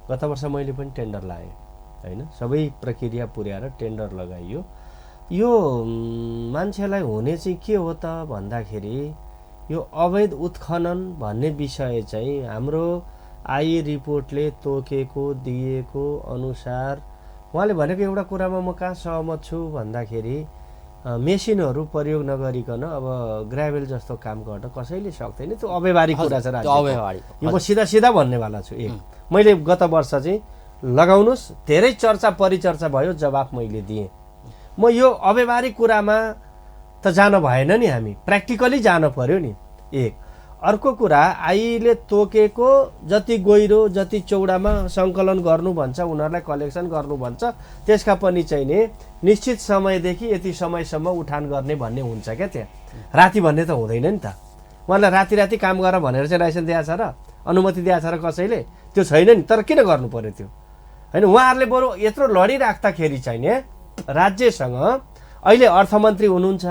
गत वर्ष मैले पनि टेन्डर लगाएँ होइन, सबै प्रक्रिया पुर्याएर टेन्डर लगाइयो। यो मान्छेलाई हुने चाहिँ के हो त भन्दाखेरि यो अवैध उत्खनन भन्ने विषय चाहिँ हाम्रो आई रिपोर्टले तोकेको दिएको अनुसार उहाँले भनेको एउटा कुरामा म कहाँ सहमत छु भन्दाखेरि मेसिनहरू प्रयोग नगरिकन अब ग्राभेल जस्तो काम गर्न कसैले सक्दैन, त्यो अव्यवहारिक कुरा छ राज्यको। यो म सिधा सिधा भन्नेवाला छु। मैले गत वर्ष चाहिँ लगाउनुहोस्, धेरै चर्चा परिचर्चा भयो, जवाफ मैले दिएँ। म यो अव्यवहारिक कुरामा त जान भएन नि, हामी प्र्याक्टिकली जान पर्यो नि। एक अर्को कुरा, आईले तोकेको जति गहिरो जति चौडामा सङ्कलन गर्नु भन्छ, उनीहरूलाई कलेक्सन गर्नु भन्छ, त्यसका पनि चाहिँ नि निश्चित समयदेखि यति समयसम्म उठान गर्ने भन्ने हुन्छ क्या। त्यहाँ राति भन्ने त हुँदैन नि त। उहाँलाई राति राति काम गर भनेर चाहिँ लाइसेन्स दिएको छ र अनुमति दिएको छ र कसैले? त्यो छैन नि। तर किन गर्नु पर्यो त्यो होइन? उहाँहरूले बरु यत्रो लडिराख्दाखेरि चाहिँ राज्यसँग, अहिले अर्थमन्त्री हुनुहुन्छ,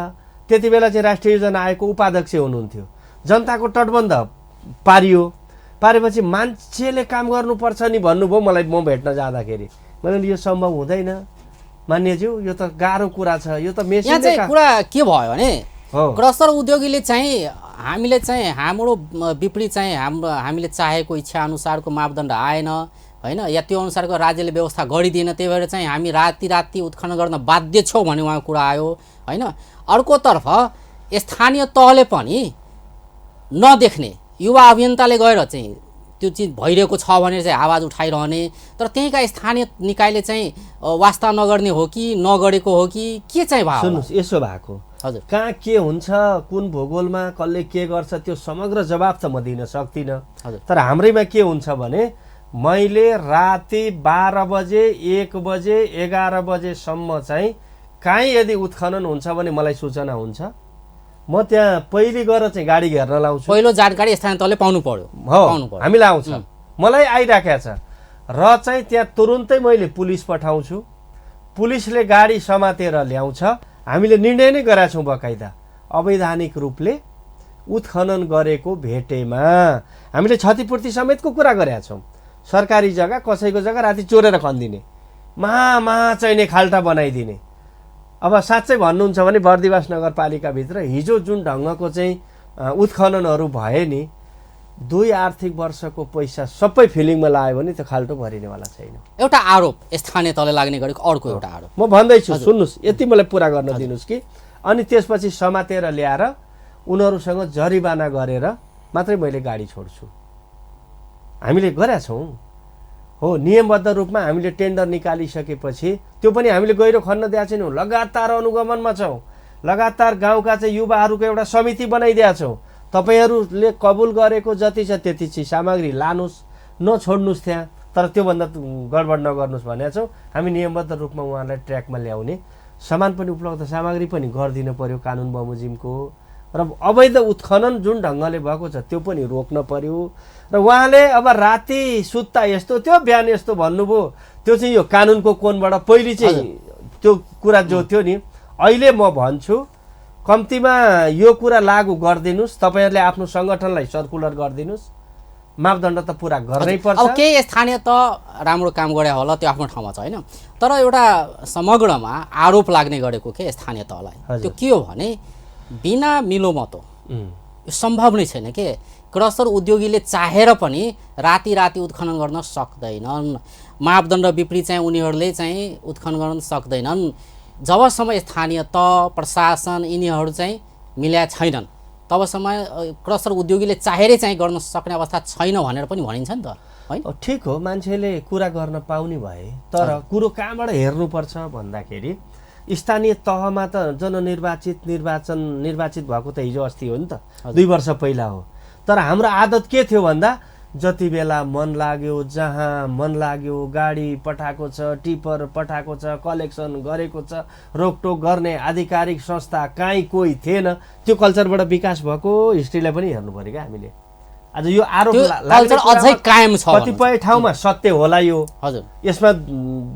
त्यति बेला चाहिँ राष्ट्रिय योजना आयोगको उपाध्यक्ष हुनुहुन्थ्यो, जनताको तटबन्ध पारेपछि मान्छेले काम गर्नुपर्छ नि भन्नुभयो मलाई म भेट्न जाँदाखेरि। मैले यो सम्भव हुँदैन मान्यज्यू, यो त गाह्रो कुरा छ। यो त मेसिन यहाँ चाहिँ कुरा के भयो भने क्रसर उद्योगीले चाहिँ हामीले चाहिँ हाम्रो विपरीत चाहिँ हामीले चाहेको इच्छा अनुसारको मापदण्ड आएन होइन, या त्यो अनुसारको राज्यले व्यवस्था गरिदिएन, त्यही भएर चाहिँ हामी राति उत्खनन गर्न बाध्य छौँ भन्ने उहाँको कुरा आयो होइन। अर्कोतर्फ स्थानीय तहले पनि नदेख्ने युवा अभियन्ताले गएर चाहिँ त्यो चिज भइरहेको छ भनेर चाहिँ आवाज उठाइरहने, तर त्यहीँका स्थानीय निकायले चाहिँ वास्ता नगर्ने हो कि नगरेको हो कि के चाहिँ भयो? सुन्नुहोस्, यसो भएको हजुर, कहाँ के हुन्छ, कुन भूगोलमा कसले के गर्छ, त्यो समग्र जवाब त म दिन सक्दिनँ। तर हाम्रैमा के हुन्छ भने मैले राति 12 बजे 1 बजे 11 बजेसम्म चाहिँ काहीँ यदि उत्खनन हुन्छ भने मलाई सूचना हुन्छ, म त्यहाँ पहिले गएर चाहिँ गाडी घेर्न लाउँछु। पहिलो जानकारी स्थानीय तहले पाउनु पर्यो। हो, हामीलाई आउँछ, मलाई आइराखेको छ र चाहिँ त्यहाँ तुरुन्तै मैले पुलिस पठाउँछु, पुलिसले गाडी समातेर ल्याउँछ। हामीले निर्णय नै गरेका छौँ बकाइदा, अवैधानिक रूपले उत्खनन गरेको भेटेमा हामीले क्षतिपूर्ति समेतको कुरा गरेका छौँ। सरकारी जग्गा कसैको जग्गा राति चोरेर खनिदिने, महा चाहिने खाल्टा बनाइदिने। अब साँच्चै भन्नुहुन्छ भने बर्दिवास नगरपालिकाभित्र हिजो जुन ढङ्गको चाहिँ उत्खननहरू भए नि, 2 आर्थिक वर्षको पैसा सबै फिलिङमा लाग्यो भने त्यो खाल्टो भरिनेवाला छैन। एउटा आरोप स्थानीय तहले लाग्ने गरेको अर्को एउटा आरोप म भन्दैछु, सुन्नुहोस्, यति मलाई पुरा गर्न दिनुहोस् कि। अनि त्यसपछि समातेर ल्याएर उनीहरूसँग जरिवाना गरेर मात्रै मैले गाडी छोड्छु। हामीले गरेका छौँ हो, नियमबद्ध रूपमा हामीले टेन्डर निकालिसकेपछि त्यो पनि हामीले गहिरो खन्न दिएको छैनौँ, लगातार अनुगमनमा छौँ। लगातार गाउँका चाहिँ युवाहरूको एउटा समिति बनाइदिएका छौँ। तपाईँहरूले कबुल गरेको जति छ त्यति चाहिँ सामग्री लानुहोस्, नछोड्नुहोस् त्यहाँ, तर त्योभन्दा गडबड नगर्नुहोस् भनेका छौँ। हामी नियमबद्ध रूपमा उहाँलाई ट्र्याकमा ल्याउने, सामान पनि उपलब्ध सामग्री पनि गरिदिनु पर्यो कानुन बमोजिमको, र अवैध उत्खनन जुन ढङ्गले भएको छ त्यो पनि रोक्न पर्यो। र उहाँले अब राति सुत्ता यस्तो थियो बिहान यस्तो भन्नुभयो, त्यो चाहिँ यो कानुनको कोणबाट पहिले चाहिँ त्यो कुरा जो थियो नि, अहिले म भन्छु कम्तीमा यो कुरा लागू गरिदिनुहोस्, तपाईँहरूले आफ्नो सङ्गठनलाई सर्कुलर गरिदिनुहोस्, मापदण्ड त पुरा गर्नै पर्छ। अब केही स्थानीय त राम्रो काम गरे होला, त्यो आफ्नो ठाउँमा छ होइन, तर एउटा समग्रमा आरोप लाग्ने गरेको के स्थानीय तहलाई त्यो के हो भने बिना मिलोमतो यो सम्भव नै छैन के। क्रसर उद्योगीले चाहेर पनि राति उत्खनन गर्न सक्दैनन्, मापदण्ड विपरीत चाहिँ उनीहरूले चाहिँ उत्खनन गर्न सक्दैनन् जबसम्म स्थानीय तह प्रशासन यिनीहरू चाहिँ मिल्या छैनन्, तबसम्म क्रसर उद्योगीले चाहेरै चाहिँ गर्न सक्ने अवस्था छैन भनेर पनि भनिन्छ नि त होइन। ठिक हो, मान्छेले कुरा गर्न पाउने भए, तर कुरो कहाँबाट हेर्नुपर्छ भन्दाखेरि स्थानीय तहमा त जननिर्वाचित निर्वाचित भएको त हिजो अस्ति हो नि त, 2 वर्ष पहिला हो। तर हाम्रो आदत के थियो भन्दा जति बेला मन लाग्यो, जहाँ मन लाग्यो गाडी पठाएको छ, टिपर पठाएको छ, कलेक्सन गरेको छ, रोकटोक गर्ने आधिकारिक संस्था काहीँ कोही थिएन। त्यो कल्चरबाट विकास भएको हिस्ट्रीलाई पनि हेर्नु पऱ्यो क्या हामीले। आज यो आरोप त्यो लाग्ने कल्चर अझै कुरामा कायम छ कतिपय ठाउँमा सत्य होला यो, हजुर यसमा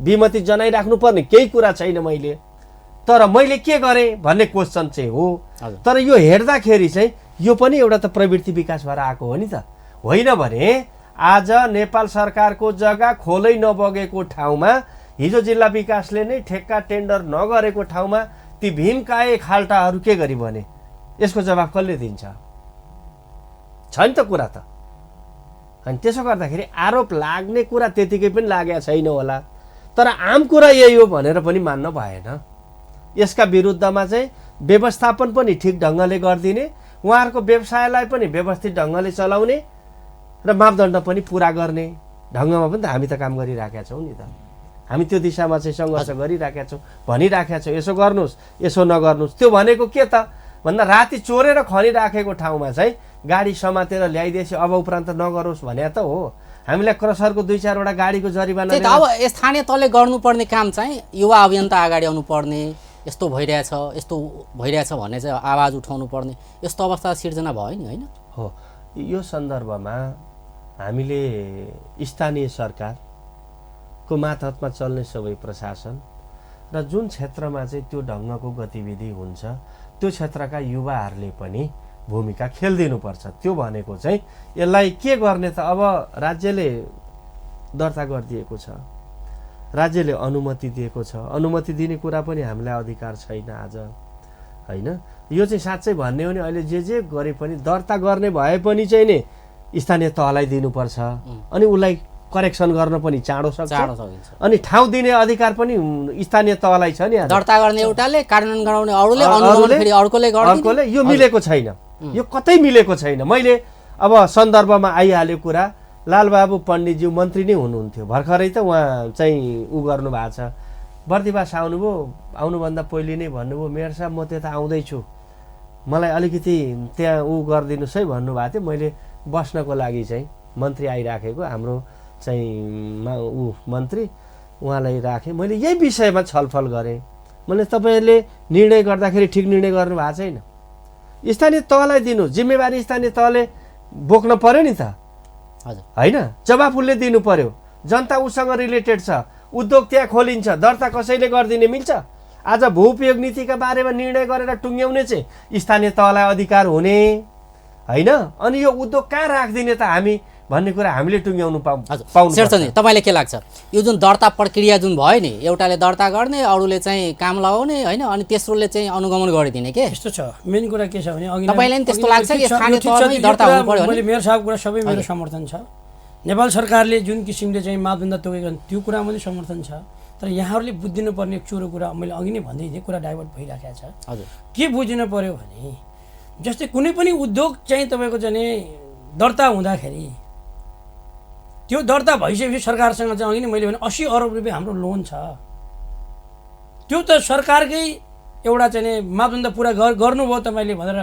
विमति जनाइराख्नु पर्ने केही कुरा छैन मैले, तर मैले के गरेँ भन्ने क्वेसन चाहिँ हो। हजुर। तर यो हेर्दाखेरि चाहिँ यो पनि एउटा त प्रवृत्ति विकास भएर आएको हो नि त, होइन भने आज नेपाल सरकारको जग्गा खोलै नबगेको ठाउँमा, हिजो जिल्ला विकासले नै ठेक्का टेन्डर नगरेको ठाउँमा ती भीमकाय खाल्टाहरू के गरी भने, यसको जवाब कसले दिन्छ? छ नि त कुरा त। अनि त्यसो गर्दाखेरि आरोप लाग्ने कुरा त्यतिकै पनि लागेको छैन होला, तर आम कुरा यही हो भनेर पनि मान्न भएन। यसका विरुद्धमा चाहिँ व्यवस्थापन पनि ठिक ढङ्गले गरिदिने, उहाँहरूको व्यवसायलाई पनि व्यवस्थित ढङ्गले चलाउने र मापदण्ड पनि पुरा गर्ने ढङ्गमा पनि त हामी त काम गरिराखेका छौँ नि त। हामी त्यो दिशामा चाहिँ सङ्घर्ष गरिराखेका छौँ, भनिराखेका छौँ यसो गर्नुहोस् यसो नगर्नुहोस्। त्यो भनेको के त भन्दा राति चोरेर खनिराखेको ठाउँमा चाहिँ गाडी समातेर ल्याइदिएपछि अब उपरान्त नगरोस् भने त हो। हामीलाई क्रसरको 2-4 वटा गाडीको जरिवाना त्यही त। अब स्थानीय तहले गर्नुपर्ने काम चाहिँ युवा अभियन्ता अगाडि आउनुपर्ने, यस्तो भइरहेछ यस्तो भइरहेछ भन्ने चाहिँ आवाज उठाउनु पर्ने, यस्तो अवस्था सिर्जना भयो नि, होइन? हो। यो सन्दर्भमा हामीले स्थानीय सरकारको मातहतमा चल्ने सबै प्रशासन र जुन क्षेत्रमा चाहिँ त्यो ढङ्गको गतिविधि हुन्छ त्यो क्षेत्रका युवाहरूले पनि भूमिका खेलिदिनुपर्छ। त्यो भनेको चाहिँ यसलाई के गर्ने त, अब राज्यले दर्ता गरिदिएको छ, राज्यले अनुमति दिएको छ, अनुमति दिने कुरा पनि हामीलाई अधिकार छैन आज, होइन? यो चाहिँ साँच्चै भन्ने हो भने अहिले जे गरे पनि दर्ता गर्ने भए पनि चाहिँ नि स्थानीय तहलाई दिनुपर्छ, अनि उसलाई करेक्सन गर्न पनि चाँडो सकिन्छ, अनि ठाउँ दिने अधिकार पनि स्थानीय तहलाई छ नि। दर्ता गर्ने एउटाले, कार्यान्वयन गराउने अरूले, अनुगमन फेरि अर्कोले। यो मिलेको छैन, यो कतै मिलेको छैन। मैले अब सन्दर्भमा आइहाल्यो कुरा, लालबाबु पण्डितज्यू मन्त्री नै हुनुहुन्थ्यो, भर्खरै त उहाँ चाहिँ उ गर्नु भएको छ, बर्दिवास आउनुभयो, आउनुभन्दा पहिले नै भन्नुभयो मेयर साहब म त्यता आउँदैछु, मलाई अलिकति त्यहाँ उ गरिदिनुहोस् है भन्नुभएको थियो। मैले बस्नको लागि चाहिँ मन्त्री आइराखेको, हाम्रो चाहिँ मन्त्री, उहाँलाई राखेँ। मैले यही विषयमा छलफल गरेँ। मैले तपाईँहरूले निर्णय गर्दाखेरि ठिक निर्णय गर्नु भएको छैन, स्थानीय तहलाई दिनु, जिम्मेवारी स्थानीय तहले बोक्न पर्यो नि त, होइन? जवाफ उसले दिनु पर्यो। जनता उसँग रिलेटेड छ, उद्योग त्यहाँ खोलिन्छ, दर्ता कसैले गरिदिने मिल्छ? आज भूउपयोग नीतिका बारेमा निर्णय गरेर टुङ्ग्याउने चाहिँ स्थानीय तहलाई अधिकार हुने, होइन? अनि यो उद्योग कहाँ राखिदिने त हामी भन्ने कुरा हामीले टुङ्ग्याउनु पाउनु। शेरचन्दजी, तपाईँलाई के लाग्छ यो जुन दर्ता प्रक्रिया जुन भयो नि, एउटाले दर्ता गर्ने, अरूले चाहिँ काम लगाउने, होइन? अनि तेस्रोले चाहिँ अनुगमन गरिदिने के? यस्तो छ। मेन कुरा के छ भने अघि तपाईँलाई नि त्यस्तो लाग्छ कि स्थानीय तहमै दर्ता हुनु पर्यो? मैले मेयर साहबको कुरा सबै मेरो समर्थन छ। नेपाल सरकारले जुन किसिमले चाहिँ मापदण्ड तोकेको त्यो कुरामा पनि समर्थन छ, तर यहाँहरूले बुझिदिनु पर्ने चुरो कुरा मैले अघि नै भन्दै थिएँ, कुरा डाइभर्ट भइराखेको छ। हजुर। के बुझिनु पर्यो भने जस्तै कुनै पनि उद्योग चाहिँ तपाईँको चाहिँ दर्ता हुँदाखेरि त्यो दर्ता भइसकेपछि सरकारसँग चाहिँ अघि नै मैले भने 80 अरब रुपियाँ हाम्रो लोन छ, त्यो त सरकारकै एउटा चाहिँ मापदण्ड पुरा गर्नुभयो तपाईँले भनेर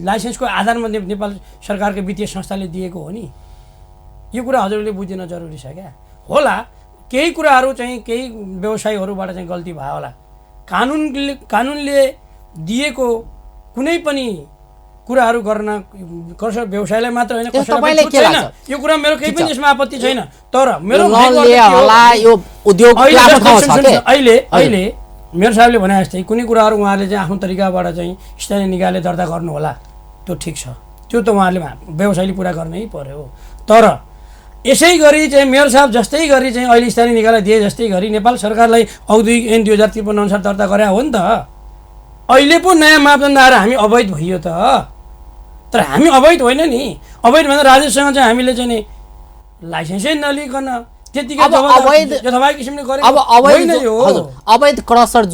लाइसेन्सको आधारमा नेपाल सरकारको वित्तीय संस्थाले दिएको हो नि। यो कुरा हजुरले बुझ्न जरुरी छ क्या। होला केही कुराहरू चाहिँ केही व्यवसायीहरूबाट चाहिँ गल्ती भयो होला, कानुनले दिएको कुनै पनि कुराहरू गर्न कसै व्यवसायलाई मात्र होइन, तपाईँले के लाग्छ? यो कुरा मेरो केही पनि यसमा आपत्ति छैन, तर मेरो अहिले मेरो साहबले भने जस्तै कुनै कुराहरू उहाँहरूले चाहिँ आफ्नो तरिकाबाट चाहिँ स्थानीय निकायले दर्ता गर्नु होला, त्यो ठिक छ, त्यो त उहाँहरूले व्यवसायले पुरा गर्नै पर्यो। तर यसै गरी चाहिँ मेयर साहब जस्तै गरी चाहिँ अहिले स्थानीय निकायलाई दिए जस्तै गरी नेपाल सरकारलाई औद्योगिक ऐन 2053 अनुसार दर्ता गरे हो नि त। अहिले पो नयाँ मापदण्ड आएर हामी अवैध भइयो त, तर हामी अवैध होइन नि। अवैध भन्दा राजेशसँग चाहिँ हामीले चाहिँ नि लाइसेन्सै नलिकन त्यतिकै यथाभावी किसिमले गरेको अब अवैध क्रसर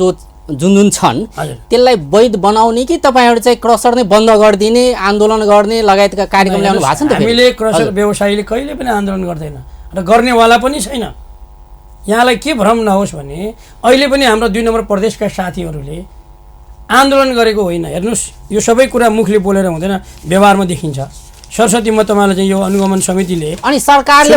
जुन छन् त्यसलाई वैध बनाउने कि तपाईँहरू चाहिँ क्रसर नै बन्द गरिदिने, आन्दोलन गर्ने लगायतका कार्यक्रम ल्याउनु भएको छ नि त? हामीले क्रसर व्यवसायीले कहिले पनि आन्दोलन गर्दैन र गर्नेवाला पनि छैन। यहाँलाई के भ्रम नहोस् भने अहिले पनि हाम्रो 2 नम्बर प्रदेशका साथीहरूले आन्दोलन गरेको होइन। हेर्नुहोस्, यो सबै कुरा मुखले बोलेर हुँदैन, व्यवहारमा देखिन्छ। सरस्वती म तपाईँलाई चाहिँ यो अनुगमन समितिले अनि सरकारले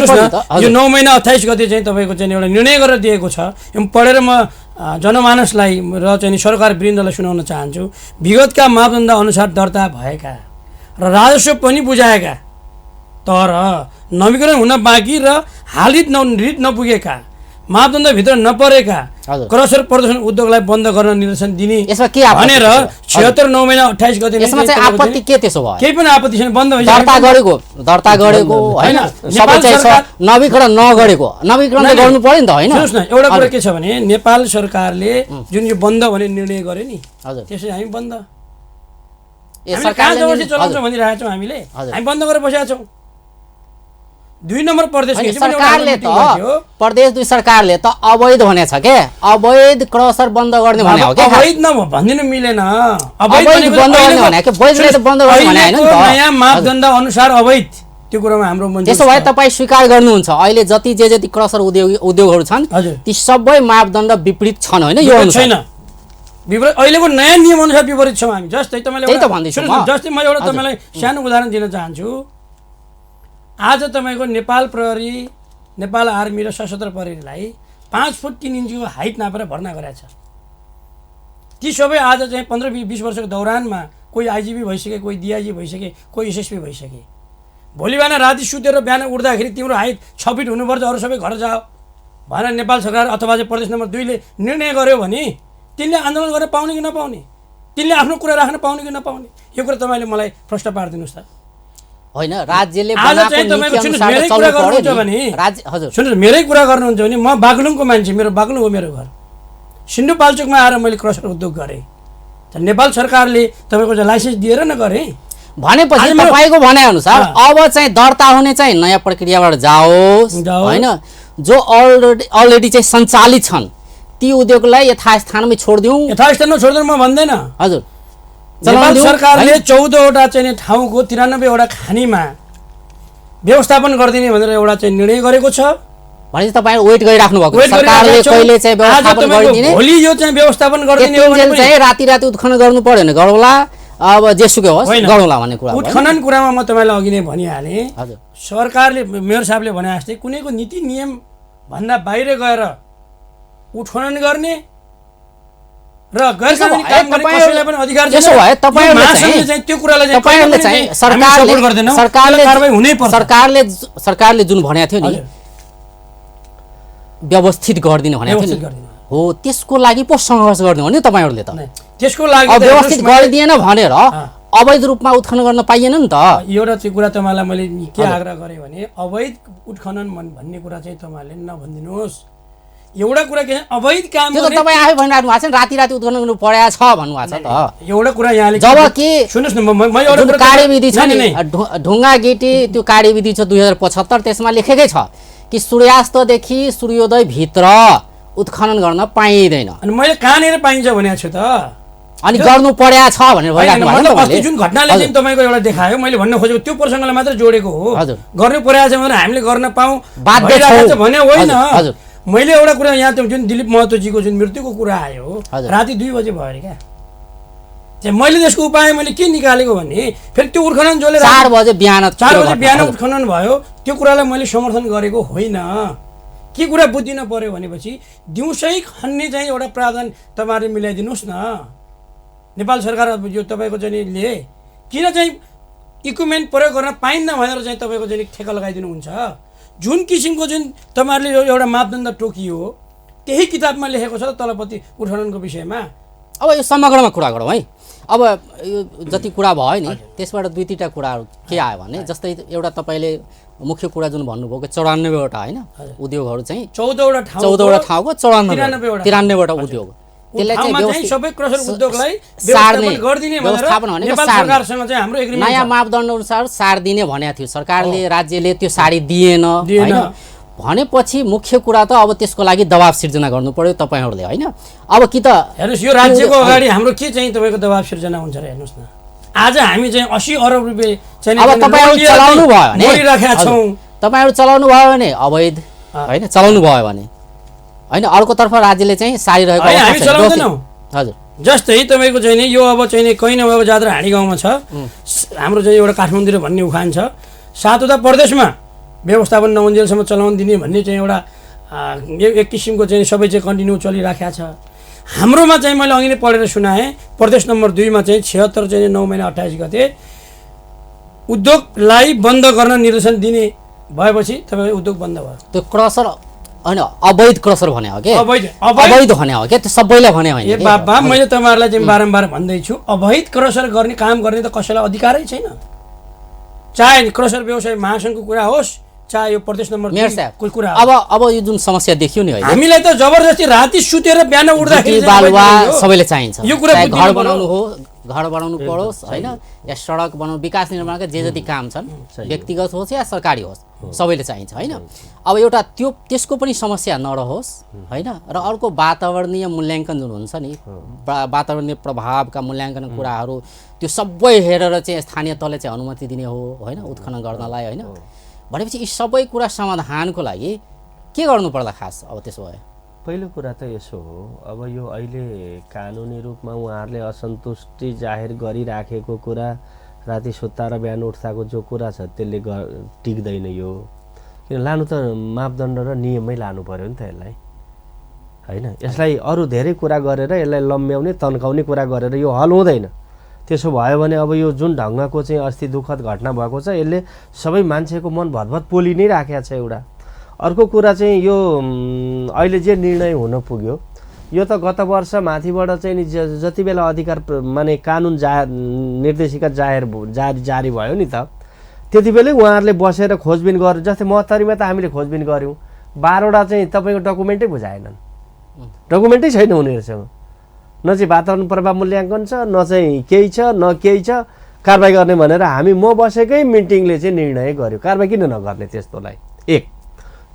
यो 9 महिना 28 गते चाहिँ तपाईँको चाहिँ एउटा निर्णय गरेर दिएको छ। यो पढेर म जनमानसलाई र चाहिँ सरकार वृन्दलाई सुनाउन चाहन्छु। विगतका मापदण्ड अनुसार दर्ता भएका र राजस्व पनि बुझाएका तर नवीकरण हुन बाँकी र हालित नपुगेका मापदण्डभित्र नपरेका हजुर। क्रसर प्रदर्शन उद्योगलाई बन्द गर्न निर्देशन दिने यसमा के आपत्ति भनेर छ? 76 9 महिना 28 गते यसमा चाहिँ आपत्ति के त्यसो भयो? केही पनि आपत्ति छैन, बन्द दर्ता गरेको होइन, सबै चाहिँ छ, नवीकरण नगरेको नवीकरण त गर्नु पर्यो नि त होइन? सुन्नुहोस् न, एउटा कुरा के छ भने नेपाल सरकारले जुन यो बन्द भन्ने निर्णय गर्यो नि, हजुर। त्यसै हामी बन्द ए हामीले कहाँ सरकारले जबरजस्ती नि- चलाउँछौँ हजुर। भनिरहेका छौँ हामीले, हजुर। हामी बन्द गरेर बसेका छौँ। 2 नम्बर प्रदेश होइन, हिजो पनि एउटा सरकारले मिटिङ गर्थ्यो। त प्रदेश 2 सरकारले त अवैध भनेछ के, अवैध क्रसर बन्द गर्ने भने हो के? अवैध भनिदिनु मिलेन, अवैध बन्द गर्ने भने के? वैधले त बन्द गर्ने भने होइन नि त। नयाँ मापदण्ड अनुसार अवैध, त्यो कुरामा हाम्रो मन्जुर त्यसो भए तपाईँ स्वीकार गर्नुहुन्छ अहिले जति क्रसर उद्योगहरू छन् हजुर। ती सबै मापदण्ड विपरीत छन् होइन? यो विपरीत अनुसार छैन, विपरीत अहिलेको नयाँ नियम अनुसार विपरीत छौँ हामी। जस्तै तपाईँले त्यही त भन्दैछु सुन्नुहोस् न, म। जस्तै मैले एउटा हजुर। तपाईँलाई सानो उदाहरण दिन चाहन्छु। आज तपाईँको नेपाल प्रहरी, नेपाल आर्मी र सशस्त्र प्रहरीलाई 5 फुट 3 इन्चको हाइट नापेर भर्ना गरेको छ। ती सबै आज चाहिँ 15-20 वर्षको दौरानमा कोही आइजिपी भइसके, कोही डिआइजी भइसके, कोही एसएसपी भइसके। भोलि बिहान राति सुतेर बिहान उठ्दाखेरि तिम्रो हाइट 6 फिट हुनुपर्छ, अरू सबै घर जाओ भनेर नेपाल सरकार अथवा चाहिँ प्रदेश नम्बर 2 ले निर्णय गर्यो भने तिनले आन्दोलन गर्न पाउने कि नपाउने, तिनले आफ्नो कुरा राख्न पाउने कि नपाउने, यो कुरा तपाईँले मलाई प्रश्न पारिदिनुहोस् त। होइन, राज्यले आज बनाएको चाहिँ तपाईँको नीति सुन्नुहोस्, अनुसार मेरै चल्नु कुरा पर्यो गर्नुहुन्छ नि। भने राज्य हजुर सुन्नुहोस्, मेरै कुरा गर्नुहुन्छ भने म बागलुङको मान्छे, मेरो बागलुङ हो मेरो घर, सिन्धुपाल्चोकमा आएर मैले क्रसर उद्योग गरेँ। नेपाल सरकारले तपाईँको चाहिँ लाइसेन्स दिएर न गरेँ। भनेपछि आज मेरो- तपाईँको भनाइअनुसार अब चाहिँ दर्ता हुने चाहिँ नयाँ प्रक्रियाबाट जाओस् होइन, जो अलरेडी चाहिँ सञ्चालित छन् ती उद्योगलाई यथास्थानमै छोडिदिउँ। यथास्थानमा छोड्दैन म भन्दैन। हजुर, नेपाल चलाउनु सरकारले है? 14वटा चाहिँ ठाउँको 93वटा खानीमा व्यवस्थापन गरिदिने भनेर एउटा चाहिँ निर्णय गरेको छ। भनेपछि तपाईँ वेट गरिराख्नु भएको वेट छ, सरकारले गरिरहेका छौँ। कहिले चाहिँ आज व्यवस्थापन तपाईँको गरिदिने, भोलि यो चाहिँ व्यवस्थापन गरिदिने हो भने यतिन्जेल पनि- चाहिँ राति उत्खनन गर्नु पर्यो भने गरौँला, अब जेसुकै होस् होइन। गरौँला भन्ने कुरा हो। उत्खनन कुरामा म तपाईँलाई अघि नै भनिहालेँ, हजुर। सरकारले मेयर साहबले भने जस्तै कुनैको नीति नियम भन्दा बाहिर गएर उत्खनन गर्ने र गैरकानुनी काम गर्ने कसैलाई पनि अधिकार छैन। त्यसो भए यो तपाईँहरूले महासङ्घले चाहिँ त्यो कुरालाई चाहिँ तपाईँहरूले कहिले चाहिँ पनि हामी support गर्दैनौँ। सरकारले त्यसलाई कारबाही हुनैपर्छ। सरकारले जुन भनेको थियो नि हजुर। व्यवस्थित गरिदिने भनेको थियो व्यवस्थित नि, गरिदिनु। हो त्यसको लागि पो सङ्घर्ष गर्ने हो नि तपाईँहरूले त। नै, त्यसको लागि अब त व्यवस्थित हेर्नुहोस्, गरिदिएन भनेर अवैध रूपमा उत्खनन गर्न पाइएन नि त। एउटा चाहिँ कुरा तपाईँलाई मैले के आग्रह गरेँ भने अवैध उत्खनन भन्ने कुरा चाहिँ तपाईँहरूले नभनिदिनुहोस्। एउटा कुरा के छ, अवैध काम त्यो त गर्ने- तपाईँ आफै भनिराख्नु भएको छ नि, राति उत्खनन गर्नु परेको छ भन्नुभएको छ त। एउटा कुरा यहाँले जब कि सुन्नुहोस् न, म एउटा जुन कुरा कार्यविधि छ नै, नि नै, नै। ढुङ्गा गेटी त्यो कार्यविधि छ 2075, त्यसमा लेखेकै छ कि सूर्यास्तदेखि सूर्योदय भित्र उत्खनन गर्न पाइँदैन, अनि मैले कहाँनिर पाइन्छ भनेको छु त। अनि गर्नु परेको छ भनेर होइन, भनिराख्नु भएको मतलब छ अस्ति जुन घटनाले चाहिँ तपाईँको एउटा देखायो, मैले भन्न खोजेको त्यो प्रसङ्गलाई मात्र जोडेको हो। हजुर। गर्नु परेको छ भने हामीले गर्न पाऊँ बाध्य भइरहेको छौँ। छ भने होइन। हजुर, हजुर। मैले एउटा कुरा यहाँ त्यो जुन दिलीप महतोजीको जुन मृत्युको कुरा आयो, हजुर। राति 2 बजे भयो अरे क्या। चाहिँ मैले त्यसको उपाय मैले के निकालेको भने फेरि त्यो उत्खनन जसले 4 बजे बिहान 4 बजे बिहान हजुर। उत्खनन भयो, त्यो कुरालाई मैले समर्थन गरेको होइन। के कुरा बुझिन पर्यो भनेपछि दिउँसै खन्ने चाहिँ एउटा प्रावधान तपाईँहरूले मिलाइदिनुहोस् न। नेपाल सरकार यो तपाईँको चाहिँ ले किन चाहिँ इक्विपमेन्ट प्रयोग गर्न पाइन्न भनेर चाहिँ तपाईँको चाहिँ ठेक्का लगाइदिनुहुन्छ। जुन किसिमको जुन तपाईँहरूले एउटा मापदण्ड तोकियो त्यही किताबमा लेखेको छ तलपति उत्खननको विषयमा। अब यो समग्रमा कुरा गरौँ है। अब यो जति कुरा भयो नि त्यसबाट 2-3टा कुराहरू के आयो भने जस्तै एउटा तपाईँले मुख्य कुरा जुन भन्नुभयो कि 94वटा होइन उद्योगहरू चाहिँ 14वटा ठाउँको 93वटा उद्योग, त्यसलाई चाहिँ सबै क्रसर उद्योगलाई सार्ने व्यवस्थापन गरिदिने व्यवस्थापन भनेर भनेको नेपाल सार्ने। सरकारसँग चाहिँ हाम्रो एग्रिमेन्ट नयाँ मापदण्ड अनुसार सारिदिने भनेको थियो सरकारले, राज्यले त्यो साडी दिएन दिएन। होइन। भनेपछि मुख्य कुरा त अब त्यसको लागि दबाब सिर्जना गर्नु पर्यो तपाईँहरूले होइन। अब कि त हेर्नुहोस्, यो राज्यको अगाडि हाम्रो के चाहिँ तपाईँको दबाब सिर्जना हुन्छ र हेर्नुहोस् न। आज हामी चाहिँ 80 अरब रुपियाँ चाहिँ अब तपाईँहरू चलाउनु भयो भने मोडिराखेका छौँ। तपाईँहरू चलाउनु भयो भने अवैध होइन, चलाउनु भयो भने होइन। अर्कोतर्फ राज्यले चाहिँ सारिरहेको होइन, हामी अवस्था छ। चलाउँदैनौँ। हजुर। जस्तै तपाईँको चाहिँ नि यो अब चाहिँ नि कहीँ नभएको जात्रा हाँडी गाउँमा छ, हाम्रो चाहिँ एउटा काठमाडौँ भन्ने उखान छ, 7वटा प्रदेशमा व्यवस्थापन नहुन्जेलसम्म चलाउन दिने भन्ने चाहिँ एउटा एक किसिमको चाहिँ सबै चाहिँ कन्टिन्यू चलिराखेको छ। हाम्रोमा चाहिँ मैले अघि नै पढेर सुनाएँ, प्रदेश नम्बर 2 मा चाहिँ 76 चाहिँ 9 महिना 28 गते उद्योगलाई बन्द गर्न निर्देशन दिने भएपछि तपाईँ उद्योग बन्द भयो। त्यो क्रसर होइन अवैध क्रसर भने हो कि अवैध भने हो क्या त्यो सबैलाई भने होइन ए बाबा मैले तपाईँहरूलाई चाहिँ बारम्बार भन्दैछु अवैध क्रसर गर्ने काम गर्ने त कसैलाई अधिकारै छैन। चाहे क्रसर व्यवसाय महासङ्घको कुरा होस् चाहे यो प्रदेश नम्बर मेयर साहब को कुरा अब यो जुन समस्या देखियो नि अहिले हामीलाई त जबरजस्ती राति सुतेर बिहान उठ्दाखेरि बालुवा सबैले चाहिन्छ यो कुरा चाहे घर बनाउनु हो घर बनाउनु परोस् होइन या सडक बनाउनु विकास निर्माणका जे जति काम छन् व्यक्तिगत होस् या सरकारी होस् सबैले चाहिन्छ होइन। अब एउटा त्यो त्यसको पनि समस्या नरहोस् होइन र अर्को वातावरणीय मूल्याङ्कन जुन हुन्छ नि वातावरणीय प्रभावका मूल्याङ्कन कुराहरू त्यो सबै हेरेर चाहिँ स्थानीय तहले चाहिँ अनुमति दिने हो होइन उत्खनन गर्नलाई होइन भनेपछि यी सबै कुरा समाधानको लागि के गर्नु पर्ला खास अब त्यसो भए? पहिलो कुरा त यसो हो अब यो अहिले कानुनी रूपमा उहाँहरूले असन्तुष्टि जाहेर गरिराखेको कुरा राति सुत्ता र बिहान उठ्दाको जो कुरा छ त्यसले टिक्दैन यो किन लानु त मापदण्ड र नियममै लानु पर्यो नि त यसलाई होइन। यसलाई अरू धेरै कुरा गरेर यसलाई लम्ब्याउने तन्काउने कुरा गरेर यो हल हुँदैन। त्यसो भयो भने अब यो जुन ढङ्गको चाहिँ अस्ति दुःखद घटना भएको छ यसले सबै मान्छेको मन भतभत पोलि नै राखेको छ एउटा। अर्को कुरा चाहिँ यो अहिले जे निर्णय हुन पुग्यो यो त गत वर्ष माथिबाट चाहिँ नि जति बेला अधिकार माने कानुन निर्देशिका जारी भयो नि त त्यति बेलै उहाँहरूले बसेर खोजबिन गर्नु। जस्तै महोत्तरीमा त हामीले खोजबिन गऱ्यौँ 12वटा चाहिँ तपाईँको डकुमेन्टै बुझाएनन् डकुमेन्टै छैन उनीहरूसँग न चाहिँ वातावरण प्रभाव मूल्याङ्कन छ न चाहिँ केही छ न केही छ कारबाही गर्ने भनेर हामी म बसेकै मिटिङले चाहिँ निर्णय गर्यो कारबाही किन नगर्ने त्यस्तोलाई एक।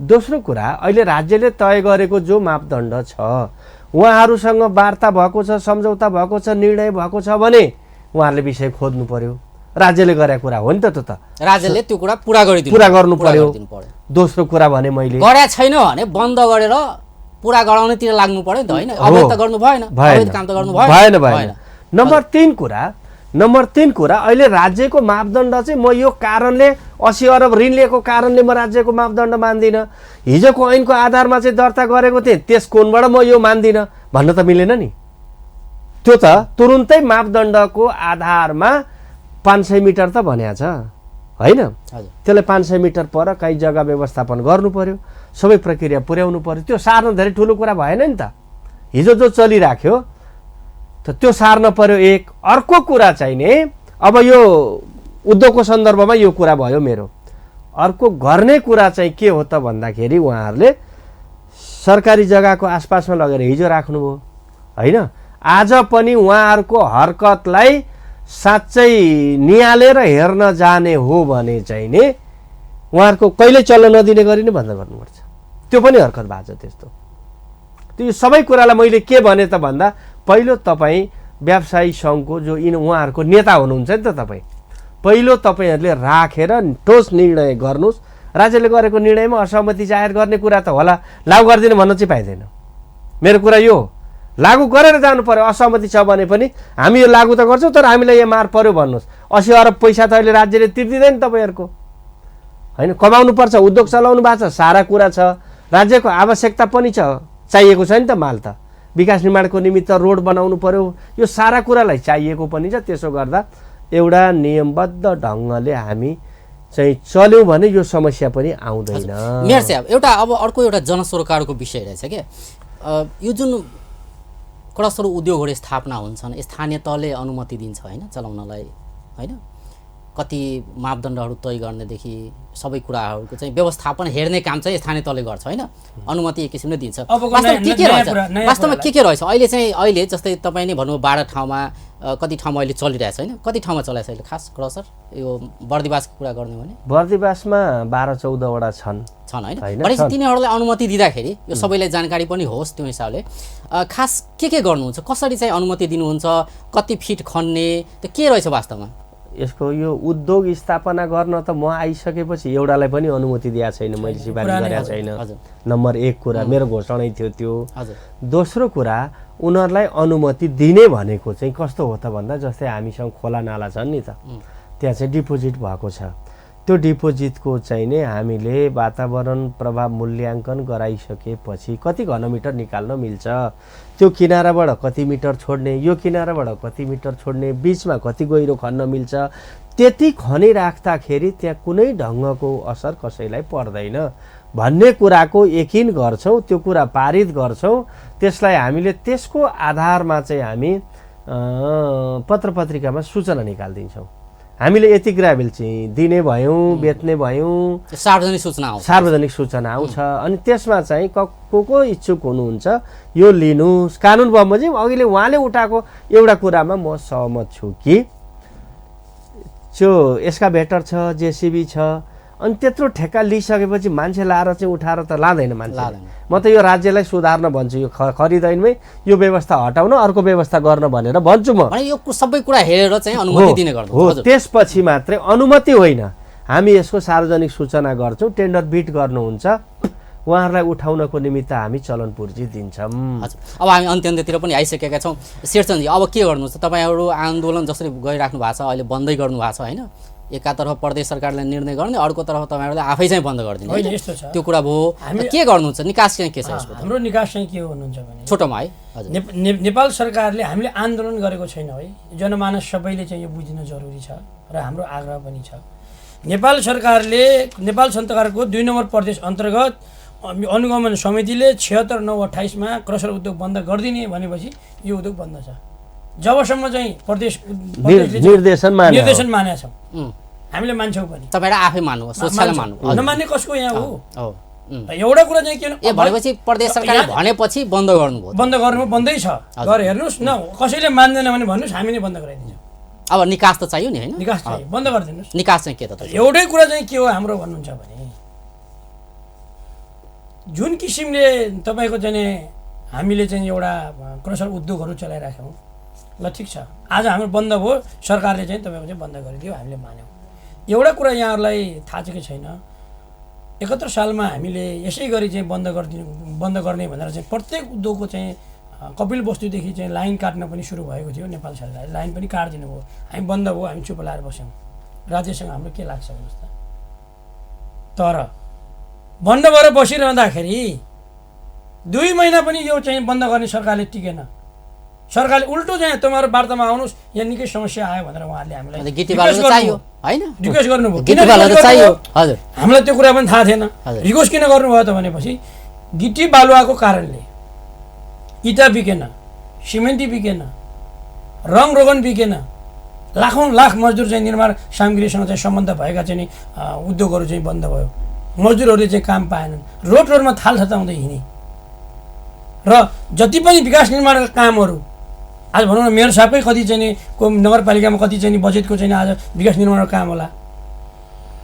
दोस्रो कुरा अहिले राज्यले तय गरेको जो मापदण्ड छ उहाँहरूसँग वार्ता भएको छ सम्झौता भएको छ निर्णय भएको छ भने उहाँहरूले विषय खोज्नु पर्यो। राज्यले गरेको कुरा हो नि त त्यो त राज्यले त्यो कुरा पुरा गर्नु पर्यो। दोस्रो कुरा भने मैले गरे छैन भने बन्द गरेर पुरा गराउनेतिर लाग्नु पर्यो नि त होइन अवैध त गर्नु भएन अवैध काम त गर्नु भएन। नम्बर 3 कुरा अहिले राज्यको मापदण्ड चाहिँ म यो कारणले 80 अरब ऋण लिएको कारणले म राज्यको मापदण्ड मान्दिनँ हिजोको ऐनको आधारमा चाहिँ दर्ता गरेको थिएँ त्यस कोणबाट म यो मान्दिनँ भन्न त मिलेन नि। त्यो त तुरुन्तै मापदण्डको आधारमा 500 मिटर त भनेको छ होइन त्यसलाई 500 मिटर पर कहीँ जग्गा व्यवस्थापन गर्नु पर्यो सबै प्रक्रिया पुर्याउनु पर्यो। त्यो सार्न धेरै ठुलो कुरा भएन नि त हिजो जो चलिराख्यो त त्यो सार्न पर्यो एक। अर्को कुरा चाहिँ नि अब यो उद्योगको सन्दर्भमा यो कुरा भयो मेरो। अर्को गर्ने कुरा चाहिँ के हो त भन्दाखेरि उहाँहरूले सरकारी जग्गाको आसपासमा लगेर हिजो राख्नुभयो होइन। आज पनि उहाँहरूको हरकतलाई साँच्चै निहालेर हेर्न जाने हो भने चाहिँ नि उहाँहरूको कहिल्यै चल्न नदिने गरी नै बन्द गर्नुपर्छ। त्यो पनि हरकत भएको छ त्यस्तो। त्यो सबै कुरालाई मैले के भने त भन्दा पहिलो तपाईँ व्यवसायी सङ्घको जो उहाँहरूको नेता हुनुहुन्छ नि त तपाईँ पहिलो तपाईँहरूले राखेर ठोस निर्णय गर्नुहोस्। राज्यले गरेको निर्णयमा असहमति जाहेर गर्ने कुरा त होला लागू गरिदिनु भन्न चाहिँ पाइँदैन। मेरो कुरा यो लागू गरेर जानु पर्यो। असहमति छ भने पनि हामी यो लागू त गर्छौँ तर हामीलाई यहाँ मार पर्यो भन्नुहोस्। 80 अरब पैसा त अहिले राज्यले तिर्दिँदैन तपाईँहरूको होइन कमाउनु पर्छ उद्योग चलाउनु भएको छ सारा कुरा छ राज्यको आवश्यकता पनि छ चाहिएको छ नि त माल त विकास निर्माणको निमित्त रोड बनाउनु पर्यो यो सारा कुरालाई चाहिएको पनि छ। त्यसो गर्दा एउटा नियमबद्ध ढङ्गले हामी चाहिँ चल्यौँ भने यो समस्या पनि आउँदैन। मेयर साहब एउटा अब अर्को एउटा जनसरोकारको विषय रहेछ क्या यो जुन क्रसर उद्योगहरू स्थापना हुन्छन् स्थानीय तहले अनुमति दिन्छ होइन चलाउनलाई होइन कति मापदण्डहरू तय गर्नेदेखि सबै कुराहरूको चाहिँ व्यवस्थापन हेर्ने काम चाहिँ स्थानीय तहले गर्छ होइन अनुमति एक किसिमले दिन्छ। वास्तवमा के रहेछ अहिले जस्तै तपाईँ नै भन्नुभयो 12 ठाउँमा कति ठाउँमा अहिले चलिरहेछ होइन कति ठाउँमा चलाएछ अहिले खास क्रसर यो बर्दिवासको कुरा गर्ने भने बर्दिवासमा 12-14 वटा छन् होइन भनेपछि तिनीहरूलाई अनुमति दिँदाखेरि यो सबैलाई जानकारी पनि होस् त्यो हिसाबले खास के गर्नुहुन्छ कसरी चाहिँ अनुमति दिनुहुन्छ कति फिट खन्ने त्यो के रहेछ वास्तवमा यसको यो उद्योग स्थापना गर्न त म आइसकेपछि एउटालाई पनि अनुमति दिएको छैन मैले सिफारिस गरेको छैन। नम्बर 1 कुरा मेरो घोषणै थियो त्यो। दोस्रो कुरा उनीहरूलाई अनुमति दिने भनेको चाहिँ कस्तो हो त भन्दा जस्तै हामीसँग खोला नाला छन् नि त त्यहाँ चाहिँ डिपोजिट भएको छ त्यो डिपोजिटको चाहिँ नै हामीले वातावरण प्रभाव मूल्याङ्कन गराइसकेपछि कति घनमिटर निकाल्न मिल्छ त्यो किनाराबाट कति मिटर छोड्ने यो किनाराबाट कति मिटर छोड्ने बिचमा कति गहिरो खन्न मिल्छ त्यति खनिराख्दाखेरि त्यहाँ कुनै ढङ्गको असर कसैलाई पर्दैन भन्ने कुराको यकिन गर्छौँ, त्यो कुरा पारित गर्छौँ। त्यसलाई हामीले त्यसको आधारमा चाहिँ हामी पत्रपत्रिकामा सूचना निकालिदिन्छौँ। हामीले यति ग्राभेल चाहिँ दिने भयौँ, बेच्ने भयौँ, सार्वजनिक सूचना आउँछ। अनि त्यसमा चाहिँ को इच्छुक हुनुहुन्छ यो लिनुहोस्। कानुन बमोजिम अघिले उहाँले उठाएको एउटा कुरामा म सहमत छु कि त्यो एस्काभेटर छ, जेसिबी छ, अनि त्यत्रो ठेक्का लिइसकेपछि मान्छे लाएर चाहिँ उठाएर त लाँदैन मान्छे। म त यो राज्यलाई सुधार्न भन्छु, यो खरिदैनमै यो व्यवस्था हटाउन, अर्को व्यवस्था गर्न भनेर भन्छु म। यो सबै कुरा हेरेर चाहिँ अनुमति दिने गर्नु हो। त्यसपछि मात्रै अनुमति होइन, हामी यसको सार्वजनिक सूचना गर्छौँ, टेन्डर बिट गर्नुहुन्छ, उहाँहरूलाई उठाउनको निमित्त हामी चलन पूर्जी दिन्छौँ। हजुर, अब हामी अन्त्यतिर पनि आइसकेका छौँ। शेरचन्दजी, अब के गर्नुहुन्छ? तपाईँहरू आन्दोलन जसरी गरिराख्नु भएको छ, अहिले बन्दै गर्नु भएको छ होइन? एकातर्फ प्रदेश सरकारले निर्णय गर्ने, अर्कोतर्फ तपाईँहरूले आफै चाहिँ बन्द गरिदिने, त्यो कुरा भयो। के गर्नुहुन्छ? निकास चाहिँ के छ यसको? हाम्रो निकास चाहिँ के हुनुहुन्छ भने छोटोमा है, नेपाल सरकारले हामीले आन्दोलन गरेको छैन है, जनमानस सबैले चाहिँ यो बुझ्न जरुरी छ र हाम्रो आग्रह पनि छ। नेपाल सरकारले नेपाल सरकारको 2 नम्बर प्रदेश अन्तर्गत अनुगमन समितिले 76/9/28 क्रसर उद्योग बन्द गरिदिने भनेपछि यो उद्योग बन्द छ। जबसम्म चाहिँ प्रदेशले निर्देशन मानेका छौँ, हामीले मान्छौँ पनि। तपाईहरु आफै मान्नु, सोचले मान्नु, नमान्ने कसको यहाँ हो? एउटा कुरा चाहिँ के भनेपछि प्रदेश सरकारले भनेपछि बन्द गर्नुभयो, बन्द गर्नु बन्दै छ, गएर हेर्नुहोस् न। कसैले मान्दैन भने भन्नुहोस्, हामी नै बन्द गराइदिन्छौँ। अब निकास त चाहियो नि होइन? निकास चाहियो, बन्द गरिदिनुहोस्। निकास चाहिँ के त? एउटै कुरा चाहिँ के हो हाम्रो भन्नुहुन्छ भने जुन किसिमले तपाईँको चाहिँ हामीले चाहिँ एउटा क्रसर उद्योगहरू चलाइराख्यौँ, ल ठिक छ, आज हाम्रो बन्द भयो, सरकारले चाहिँ तपाईँको चाहिँ बन्द गरिदियो, हामीले मान्यौँ। एउटा कुरा यहाँहरूलाई थाहा छ कि छैन, 71 सालमा हामीले यसै गरी चाहिँ बन्द गर्ने भनेर चाहिँ प्रत्येक उद्योगको चाहिँ कपिल वस्तुदेखि चाहिँ लाइन काट्न पनि सुरु भएको थियो। नेपाल सरकारले लाइन पनि काटिदिनु भयो, हामी बन्द भयो, हामी चुप लाएर बस्यौँ। राज्यसँग हाम्रो के लाग्छ भन्नुहोस् त? तर बन्द भएर बसिरहँदाखेरि 2 महिना पनि यो चाहिँ बन्द गर्ने सरकारले टिकेन। सरकारले उल्टो चाहिँ तपाईँहरू वार्तामा आउनुहोस्, यहाँ निकै समस्या आयो भनेर उहाँहरूले हामीलाई रिक्वेस्ट गर्नुभयो। हामीलाई त्यो कुरा पनि थाहा थिएन। रिक्वेस्ट किन गर्नुभयो त भनेपछि गिटी बालुवाको कारणले इटा बिकेन, सिमेन्टी बिकेन, रङ रोगन बिकेन, लाखौँ लाख मजदुर चाहिँ निर्माण सामग्रीसँग चाहिँ सम्बन्ध भएका चाहिँ उद्योगहरू चाहिँ बन्द भयो। मजदुरहरूले चाहिँ काम पाएनन्, रोडमा थाल छताउँदै हिँडे। र जति पनि विकास निर्माणका कामहरू आज भनौँ न, मेयर साहबै कति चाहिँ को नगरपालिकामा कति चाहिँ बजेटको चाहिँ आज विकास निर्माणको काम होला,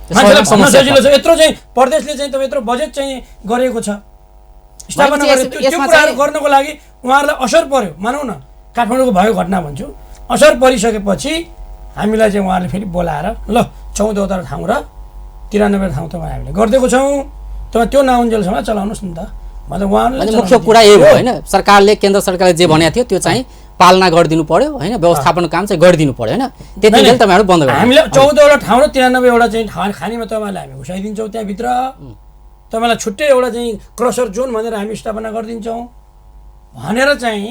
मान्छेलाई भन्न सजिलो छ। यत्रो चाहिँ प्रदेशले चाहिँ तपाईँ यत्रो बजेट चाहिँ गरेको छ, स्थापना गरेको, त्यो कुराहरू गर्नको लागि उहाँहरूलाई असर पर्यो। मानौँ न, काठमाडौँको भएको घटना भन्छु, असर परिसकेपछि हामीलाई चाहिँ उहाँहरूले फेरि बोलाएर ल 14वटा ठाउँ र 93 ठाउँ तपाईँ हामीले गरिदिएको छौँ, तपाईँ त्यो नआउन्जेलसम्म चलाउनुहोस् नि त। मतलब उहाँहरूले मुख्य कुरा यही हो होइन, सरकारले केन्द्र सरकारले जे भनेको थियो त्यो चाहिँ पालना गरिदिनु पर्यो होइन, व्यवस्थापनको काम चाहिँ गरिदिनु पर्यो होइन, त्यतिखेर तपाईँहरू बन्द गर्नु। हामीले 14वटा ठाउँ र 93वटा चाहिँ ठाउँ खानीमा तपाईँलाई हामी घुसाइदिन्छौँ, त्यहाँभित्र तपाईँलाई छुट्टै एउटा चाहिँ क्रसर जोन भनेर हामी स्थापना गरिदिन्छौँ भनेर चाहिँ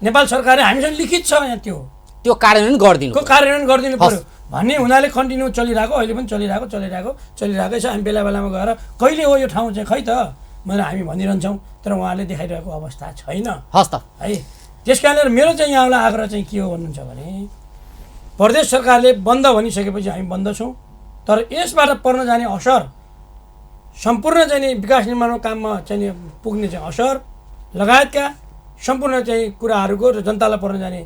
नेपाल सरकारले हामीसँग लिखित छ। यहाँ त्यो कार्यान्वयन गरिदिनु पर्यो भन्ने हुनाले कन्टिन्यू चलिरहेको, अहिले पनि चलिरहेकै छ। हामी बेला बेलामा गएर कहिले हो यो ठाउँ चाहिँ खै त भनेर हामी भनिरहन्छौँ, तर उहाँले देखाइरहेको अवस्था छैन। हस् त है, त्यस कारणले मेरो चाहिँ यहाँलाई आग्रह चाहिँ के हो भन्नुहुन्छ भने प्रदेश सरकारले बन्द भनिसकेपछि हामी बन्द छौँ, तर यसबाट पर्न जाने असर, सम्पूर्ण चाहिँ विकास निर्माणको काममा चाहिँ पुग्ने चाहिँ असर लगायतका सम्पूर्ण चाहिँ कुराहरूको र जनतालाई पर्न जाने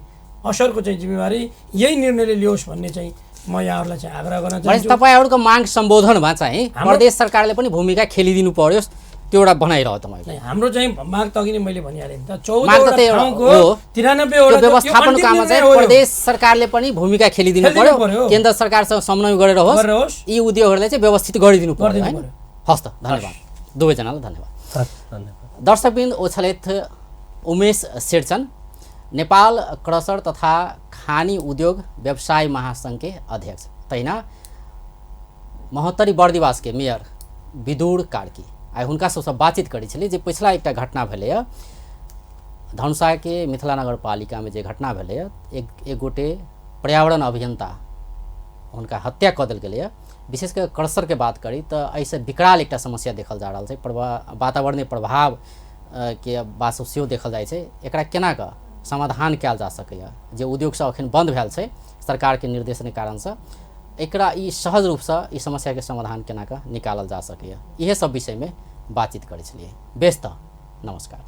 असरको चाहिँ जिम्मेवारी यही निर्णयले लियोस् भन्ने चाहिँ म यहाँहरूलाई चाहिँ आग्रह गर्न चाहन्छु। तपाईँहरूको माग सम्बोधनमा चाहिँ प्रदेश सरकारले पनि भूमिका खेलिदिनु पर्यो, त्यो एउटा बनाइरह तपाईँ। हाम्रो चाहिँ माग त अघि नै मैले भनिहालेँ नि त, 14वटा ठाउँको 93वटा व्यवस्थापन काममा चाहिँ प्रदेश सरकारले पनि भूमिका खेलिदिनु पर्यो, केन्द्र सरकारसँग समन्वय गरेर होस्, यी उद्योगहरूलाई चाहिँ व्यवस्थित गरिदिनु पर्यो हैन। हस् त, धन्यवाद दुवैजनालाई, धन्यवाद। दर्शकवृन्द, ओछलेथ उमेश शेरचन, नेपाल क्रसर तथा खानी उद्योग व्यवसाय महासंघ के अध्यक्ष तैना महोत्तरी बर्दिवास के मेयर विदुर कार्की आइ हुनका सबसँ बातचीत करै छलियै जे पिछला एकटा घटना भेलैए धनुषा के मिथिला नगरपालिका में जे घटना भेलैए एक गोटे पर्यावरण अभियंता हुनका हत्या कऽ देल गेलै। विशेष कर क्रशर के बात करी तो ऐसे विकराल एक समस्या देखल जा रहा है। वातावरणीय प्रभाव के बात सेहो देखल जाइ छै। एकरा केना कऽ समाधान कयल जा सकैए, जे उद्योग सब अखन बंद भेल छै सरकार के निर्देशन के कारण से, एकरा ई सहज रूप से ई समस्या के समाधान केना कऽ निकालल जा सकैए, इहे सब विषय में बातचीत करै छलियै। बेस्त नमस्कार।